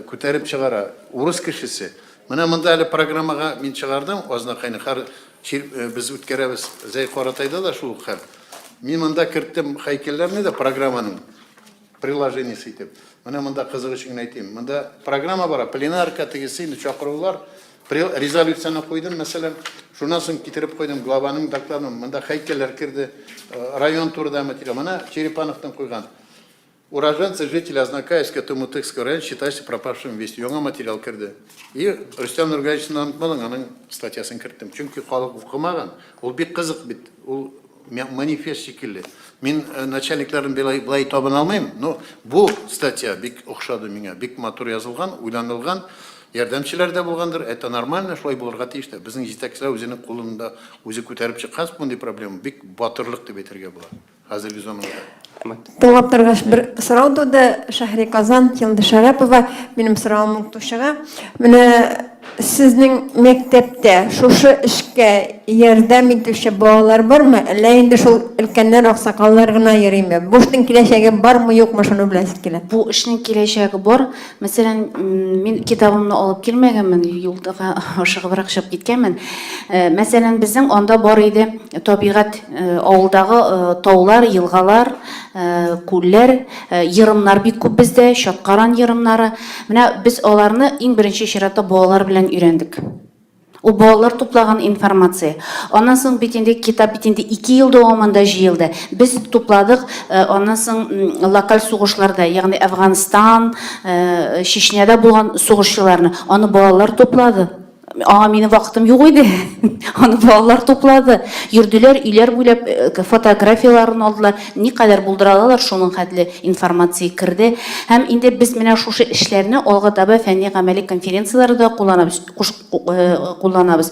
күтәреп чыгара. Урыс кешесе. Менә монда әле программага мин чыгардым Азнакайны. Хәр без үткәрәбез Зәй Каратайда да шул ук хәл. Мин монда керттем һәйкәлләрне дә программаның приложениесе итеп. Менә монда кызык өчен генә әйтим. Монда программа бара, пленарка тегесе инде чакырулар. Резолюцияне куйдым, мәсәлән, шуннан соң китереп куйдым главаның докладын, монда һәйкәлләр керде, район турында материал. Менә Черепановтан куйган. Уроженцы, жители Азнакаевска, Тумутыкского района считаются пропавшими вместе. Яңа материал керде. И Рөстәм Нургалиевичны онытмадың, аның статьясын керттем. Чөнки халык укымаган. Ул бик кызык бит. Ул манифест шикелле. Мин начальникларын болай, болай табына алмыйм, но бу статья бик охшады миңа, бик матур язылган, уйланылган. Ярдәмчеләр дә булгандыр, это нормально, шулай булырга тиеш тә. Безнең җитәкчеләр үзенең кулында үзе күтәреп чыккан мондый проблема, бик батырлык дип әйтергә була хәзерге заманада. Рәхмәт. Тыңлап торгач бер сорау туды. Шәһри Казан, Йолдыз Шәрәпова. Минем соравым укытучыга. Менә сезнең мәктәптә шушы эшкә ярдәм итүче балалар бармы? Әллә инде шул өлкәннәр, аксакаллар гына йөриме? Бу эшнең киләчәге бармы, юкмы, шуны беләсе килә. Бу эшнең киләчәге бар. Мәсәлән, мин китабымны алып килмәгәнмен, юлдага ашыгыбрак чыгып киткәнмен. Э, мәсәлән, безнең анда бар иде табигать, э, авылдагы э, таулар, елгалар, күлләр, ерымнар бик күп бездә, Чаткаран ерымнары. Менә без аларны иң беренче чиратта балалар белән өйрәндек. Ул балалар туплаган информация. Аннан соң бит инде китап бит инде 2 ел дәвамында җыелды. Без тупладык, э, аннан соң локаль сугышларда, ягъни Әфганстан, э, Чечняда булган сугышчыларны, аны балалар туплады. Аңа минем вакытым юк иде. Аны балалар туплады. Йөрделәр, өйләр буйлап э, фотографияләрен алдылар. Никадәр булдыра алалар, шуның хәтле информация керде. Һәм инде без менә шушы эшләрне алга таба фәнни-гамәли конференцияләрдә кулланабыз. Кулланабыз.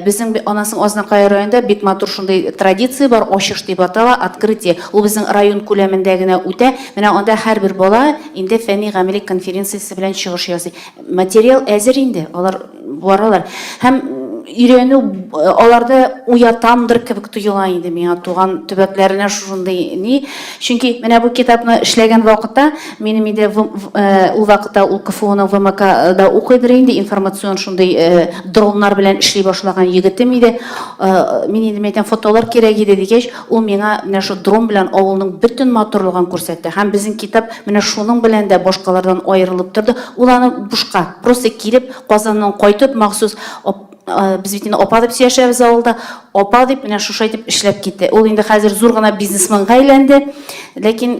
Безнең аннан соң Азнакай районында бик матур шундый традиция бар, ачыш дип атала, открытие. Ул безнең район күләмендә генә үтә. Менә анда һәрбер бала инде фәнни-гамәли конференциясе белән чыгыш ясый. Материал әзер инде, алар баралар. Һәм өйрәнү аларда уятамдыр кебек тоела инде миңа туган төбәкләренә шушындый ни. Чөнки менә бу китапны эшләгән вакытта Минем инде ул вакытта ул КФУның ВМКда укыйдыр инде, информацион шундый дроннар белән эшли башлаган егетем иде. Мин инде мәйтәм, фотолар кирәк иде дигәч, ул миңа менә шул дрон белән авылның бөтен матурлыгын күрсәтте. Һәм безнең китап менә шуның белән дә башкалардан аерылып торды. Ул аны бушка, просто килеп, Казаннан кайтып, махсус без бит инде апа дип сөйләшәбез авылда. Апа дип менә шушы итеп эшләп китте. Ул инде хәзер зур гына бизнесменга әйләнде. Ләкин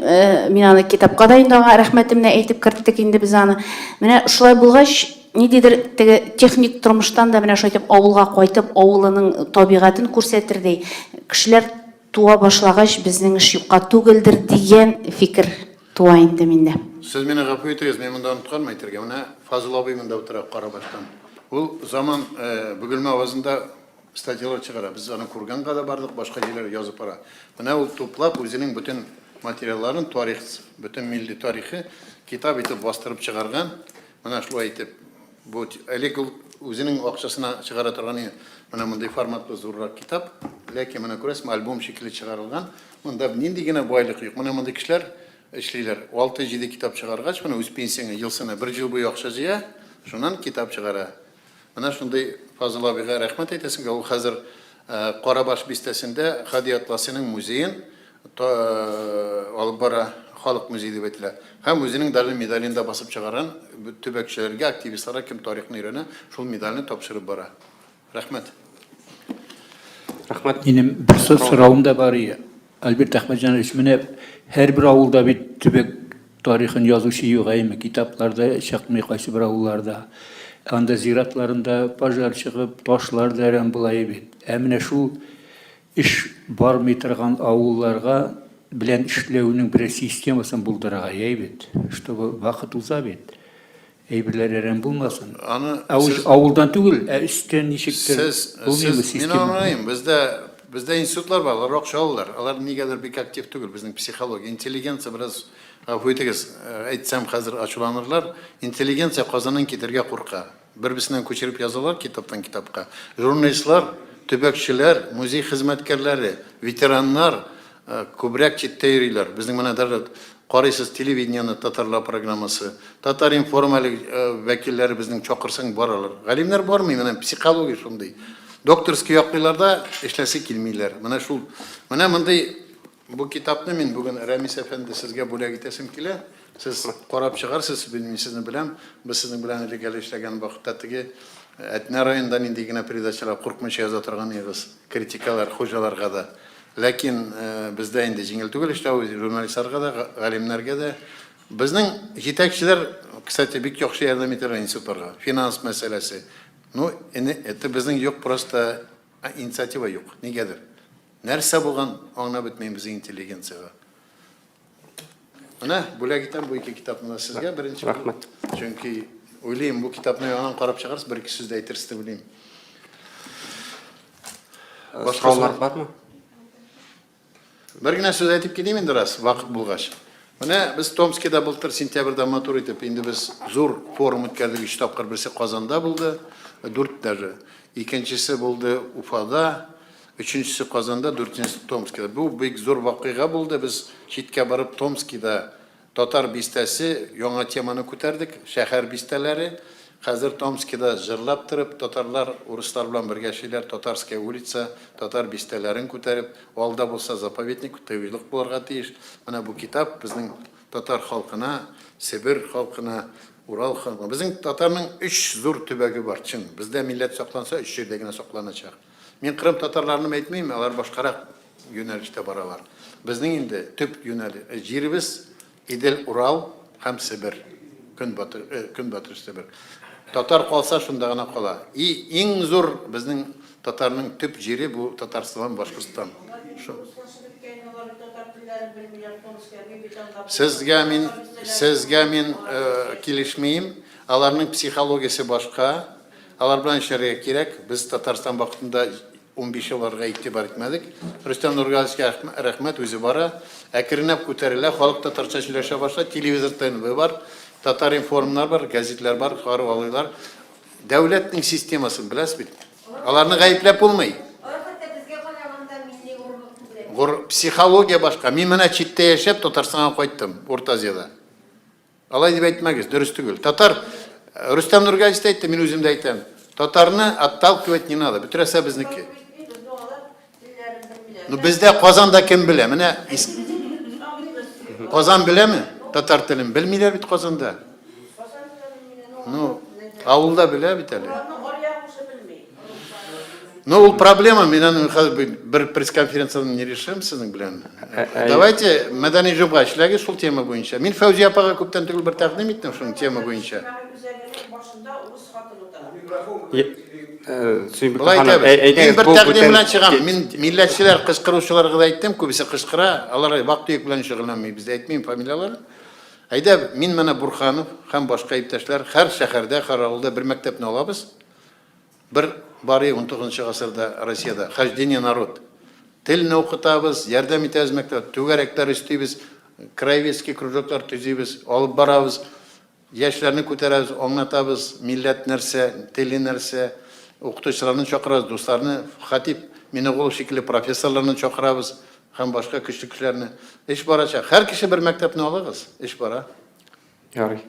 мин аны китапка да инде аңа рәхмәтемне әйтеп керттек инде без аны. Менә шулай булгач, ниндидер теге техник тормыштан да менә шулай итеп авылга кайтып, авылының табигатен күрсәтердәй кешеләр туа башлагач, безнең эш юкка түгелдер дигән фикер. туа инде миндә. Сез мине гафу итегез, мин монда онытканмын әйтергә. Менә Фазыл абый монда утыра Карабаштан. Ул Заман Бөгелмә авазында статьялар чыгара. Без аны Курганга да бардык, башка җирләргә язып бара. Менә ул туплап үзенең бөтен материалларын, тарих, бөтен милли тарихы китап итеп бастырып чыгарган. Менә шулай итеп бу элек ул үзенең акчасына чыгара торган иде. Менә мондый форматлы зуррак китап. Ләкин менә күрәсезме, альбом шикелле чыгарылган. Монда нинди генә байлык юк. Менә мондый кешеләр эшлиләр. Алты-җиде китап чыгаргач, менә үз пенсияңә ел саен бер ел буе акча җыя, шуннан китап чыгара. Менә шундый Фазыл абыйга рәхмәт әйтәсем килә. Ул хәзер Карабаш бистәсендә Һади Атласиның музеен алып бара, халык музее дип әйтелә. Һәм үзенең даже медален дә басып чыгарган, төбәкчеләргә, активистларга, кем тарихны өйрәнә, шул медальне тапшырып бара. Рәхмәт. Рәхмәт. Минем бер соравым да бар ие. Альберт Әхмәтҗанович, менә һәрбер авылда бит төбәк тарихын язучы юк, әйеме? Китаплар да чыкмый кайсыбер авылларда. Анда зиратларында пожар чыгып, ташлар да әрәм була бит. Ә менә шул эш бармый торган авылларга белән эшләүнең берәр системасын булдырырга, әйе бит? Чтобы вакыт уза бит. Әйберләр әрәм булмасын. Аны Ә ул сез, авылдан түгел, ә өстән ничектер сез, булмыймы сез, мин система? аңлыйм, бездә, бездә институтлар бар, алар акча алалар. Алар нигәдер бик актив түгел, безнең психология, интеллигенция бераз, гафу итегез, әйтсәм хәзер ачуланырлар, интеллигенция Казаннан китәргә курка. Бер-берсеннән күчереп язалар китаптан китапка. Журналистлар, төбәкчеләр, музей хезмәткәрләре, ветераннар күбрәк читтә йөриләр. Безнең менә даже карыйсыз телевидениене, татарлар программасы, Татар-информ әле вәкилләре безнең чакырсаң баралар. Галимнәр бармый, менә психология шундый. Докторский яклыйлар да, эшләсе килмиләр. Менә шул, менә мондый бу китапны мин бүген Рәмис әфәнде сезгә бүләк итәсем килә. Сез карап чыгарсыз, мин сезне беләм. Без сезнең белән элек әле эшләгән вакытта теге Әтнә районында нинди генә передачалар куркмыйча яза торган идегез, критикалар хуҗаларга да. Ләкин бездә инде җиңел түгел эшләү, журналистларга да, галимнәргә дә. Безнең җитәкчеләр, кстати, бик яхшы ярдәм итәләр институтларга. Финанс мәсьәләсе. Ну, это безнең юк просто инициатива юк, нигәдер. Нәрсә булган, аңлап бетмим безнең интеллигенциягә. Менә бүләк итәм бу ике китапны да сезгә беренче. Рәхмәт. Чөнки уйлыйм, бу китапны яңадан карап чыгарсыз, бер-ике сүз дә әйтерсез дип уйлыйм. Башка сораулар бармы? Бер генә сүз әйтеп китим инде рас, вакыт булгач. Менә без Томскида былтыр сентябрьдә матур итеп, инде без зур форум үткәрдек, өч тапкыр, берсе Казанда булды, дүрт даже. Икенчесе булды Уфада, өченчесе Казанда, дүртенчесе Томскида. Бу бик зур вакыйга булды. Без читкә барып Томскида Татар бистәсе яңа теманы күтәрдек, шәһәр бистәләре. Хәзер Томскида җырлап торып, татарлар урыслар белән бергә яшиләр, Татарская улица, татар бистәләрен күтәреп, алда булса заповедник, тыюлык булырга тиеш. Менә бу китап безнең татар халкына, Себер халкына, Урал халкына. Безнең татарның өч зур төбәге бар, чын. Бездә милләт сакланса, өч җирдә генә сакланачак. Мин Кырым татарларны әйтмим, алар башкарак юнәлештә баралар. Безнең инде төп юнәлеш, җиребез Идел-Урал һәм Себер, Көнбатыш, Көнбатыш Себер. Татар калса, шунда гына кала. И иң зур безнең татарның төп җире бу Татарстан, Башкортстан. Сезгә мин, сезгә мин килешмим. Аларның психологиясе башка. Алар белән эшләргә кирәк. Без Татарстан вакытында 15 елларга игътибар итмәдек. Рөстәм Нургалиевичка рәхмәт, үзе бара. Әкренләп күтәрелә, халык татарча сөйләшә башлады. Телевизор ТНВ бар, Татар-информнар бар, гәзитләр бар, карап алыйлар. Дәүләтнең системасын беләсез бит. Аларны гаепләп булмый. Алар хәтта безгә караганда милли горурлык күбрәк. Гор, психология башка. Мин менә читтә яшәп Татарстанга кайттым, Урта Азиядә. Алай дип әйтмәгез, дөрес түгел. Татар, Рөстәм Нургалиевич та әйтте, мин үзем дә әйтәм. Татарны отталкивать не надо, бөтерәсә безнеке. Ну бездә Казанда кем белә? Менә Казан беләме татар телен? Белмиләр бит Казанда. Ну, авылда белә бит әле. Ну, ул проблема, мин аны хәзер бер пресс-конференцияда не решим сезнең белән. Давайте мәдәни җомга эшләгез шул тема буенча. Мин Фәүзия апага күптән түгел бер тәкъдим иттем шуның тема буенча. Болай итәбез. Мин бер тәкъдим белән чыгам. Мин милләтчеләр кычкыручыларга да әйттем, күбесе кычкыра. Алар вак-төяк белән шөгыльләнми, без әйтмим фамилияләрен. Әйдә, мин менә Бурханов һәм башка иптәшләр һәр шәһәрдә, һәр авылда бер мәктәпне алабыз. Бер бари унтугызынчы гасырда Россиядә хождение народ. Телне укытабыз, ярдәм итәбез мәктәп, түгәрәкләр өстибез, краеведческий кружоклар төзибез, алып барабыз. Яшьләрне күтәрәбез, аңлатабыз, милләт нәрсә, теле нәрсә. Укытучыларны чакырабыз, дусларны, Хатип Минегулов шикелле профессорларны чакырабыз һәм башка көчле кешеләрне. Эш барачак. Һәр кеше бер мәктәпне алыгыз, эш бара. Ярый.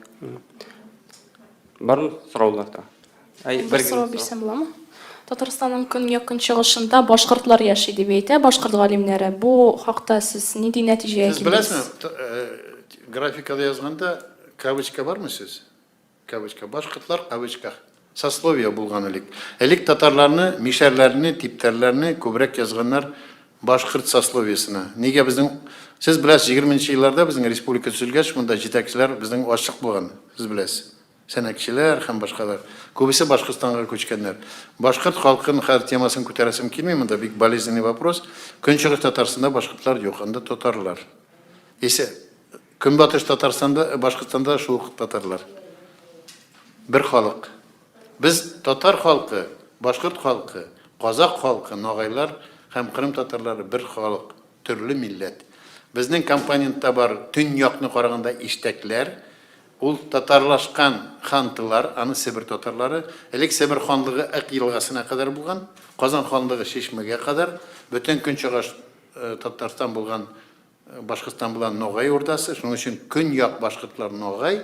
Бармы сораулар да? Әй, бер сорау бирсәм буламы? Татарстанның көньяк-көнчыгышында башкортлар яши дип әйтә башкорт галимнәре. Бу хакта сез нинди нәтиҗәгә килдегез? Сез беләсезме, э, графикада язганда кавычка бармы сүз? Кавычка. Башкортлар кавычках. Сословие булган элек. Элек татарларны, мишәрләрне, типтәрләрне күбрәк язганнар башкорт сословиесына. Нигә безнең Сез беләсез, 20 нче елларда безнең республика төзелгәч, монда җитәкчеләр безнең ачлык булган, сез беләсез. Сәнәкчеләр һәм башкалар. Күбесе Башкортстанга күчкәннәр. Башкорт халкын хәзер темасын күтәрәсем килми, монда бик болезненный вопрос. Көнчыгыш Татарстанда башкортлар юк, анда татарлар. Если Көнбатыш Татарстанда, Башкортстанда шул ук татарлар. Бер халык. Без татар халкы, башкорт халкы, казак халкы, ногайлар һәм кырым татарлары бер халык, төрле милләт. Безнең компонентта бар төньякны караганда иштәкләр, ул татарлашкан хантылар, аны Себер татарлары. Элек Себер ханлыгы Ык елгасына кадәр булган, Казан ханлыгы Чишмәгә кадәр, бөтен көнчыгыш Татарстан булган Башкортстан була Ногай урдасы, шуның өчен көньяк башкортлар ногай,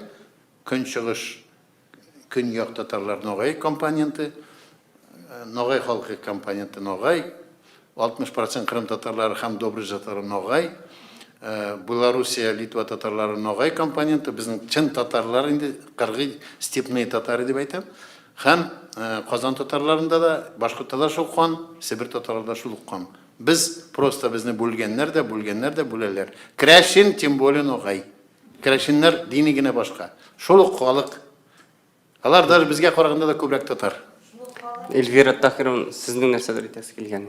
көнчыгыш көньяк татарлар ногай компоненты, ногай халкы компоненты ногай, 60 процент кырым татарлары һәм добруджа татарлары ногай, Белоруссия, Литва татарлары ногай компоненты, безнең чын татарлар инде кыргый степные татары дип әйтәм. Һәм Казан татарларында да, башкортта да шул кан, Себер татарларында шул ук кан. Без просто безне бүлгәннәр дә, бүлгәннәр дә, бүләләр. Крәшин, тем более ногай. Крәшиннәр дине генә башка. Шул ук халык. Алар даже безгә караганда да күбрәк татар. Эльвира Тахировна, сезнең нәрсәдер әйтәсе килгән?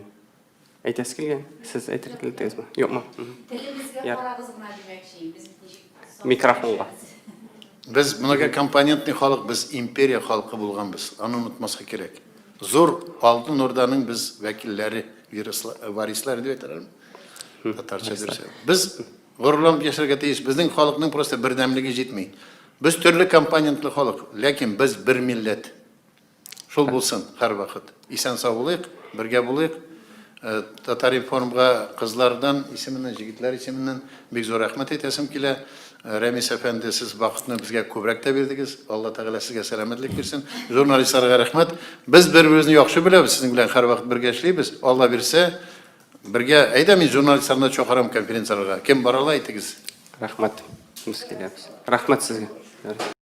Әйтәсе килгән? Сез әйтергә теләдегезме? Юкмы? Телебезгә карагыз гына димәкче, без бит ничек Микрофонга. Без многокомпонентный халык, без империя халкы булганбыз. Аны онытмаска кирәк. Зур Алтын Урданың без вәкилләре, варислары дип әйтәләрме? Татарча дөрес. Без горурланып яшәргә тиеш. Безнең халыкның просто бердәмлеге җитми. Без төрле компонентлы халык, ләкин без бер милләт. Шул булсын һәрвакыт. Исән-сау булыйк, бергә булыйк. Э, Татаринформга кызлардан исеменнән, җегетләр исеменнән бик зур рәхмәт әйтәсем килә. Э, Рәмис әфәнде, сез вакытны безгә күбрәк тә бирдегез. Алла Тәгалә сезгә сәламәтлек бирсен. Журналистларга рәхмәт. Без бер-беребезне яхшы беләбез, сезнең белән һәрвакыт бергә эшлибез. Алла бирсә, бергә. Әйдә, мин журналистларны да чакырам конференцияләргә. Кем бара ала, әйтегез. Рәхмәт. Без киләбез. Рәхмәт сезгә.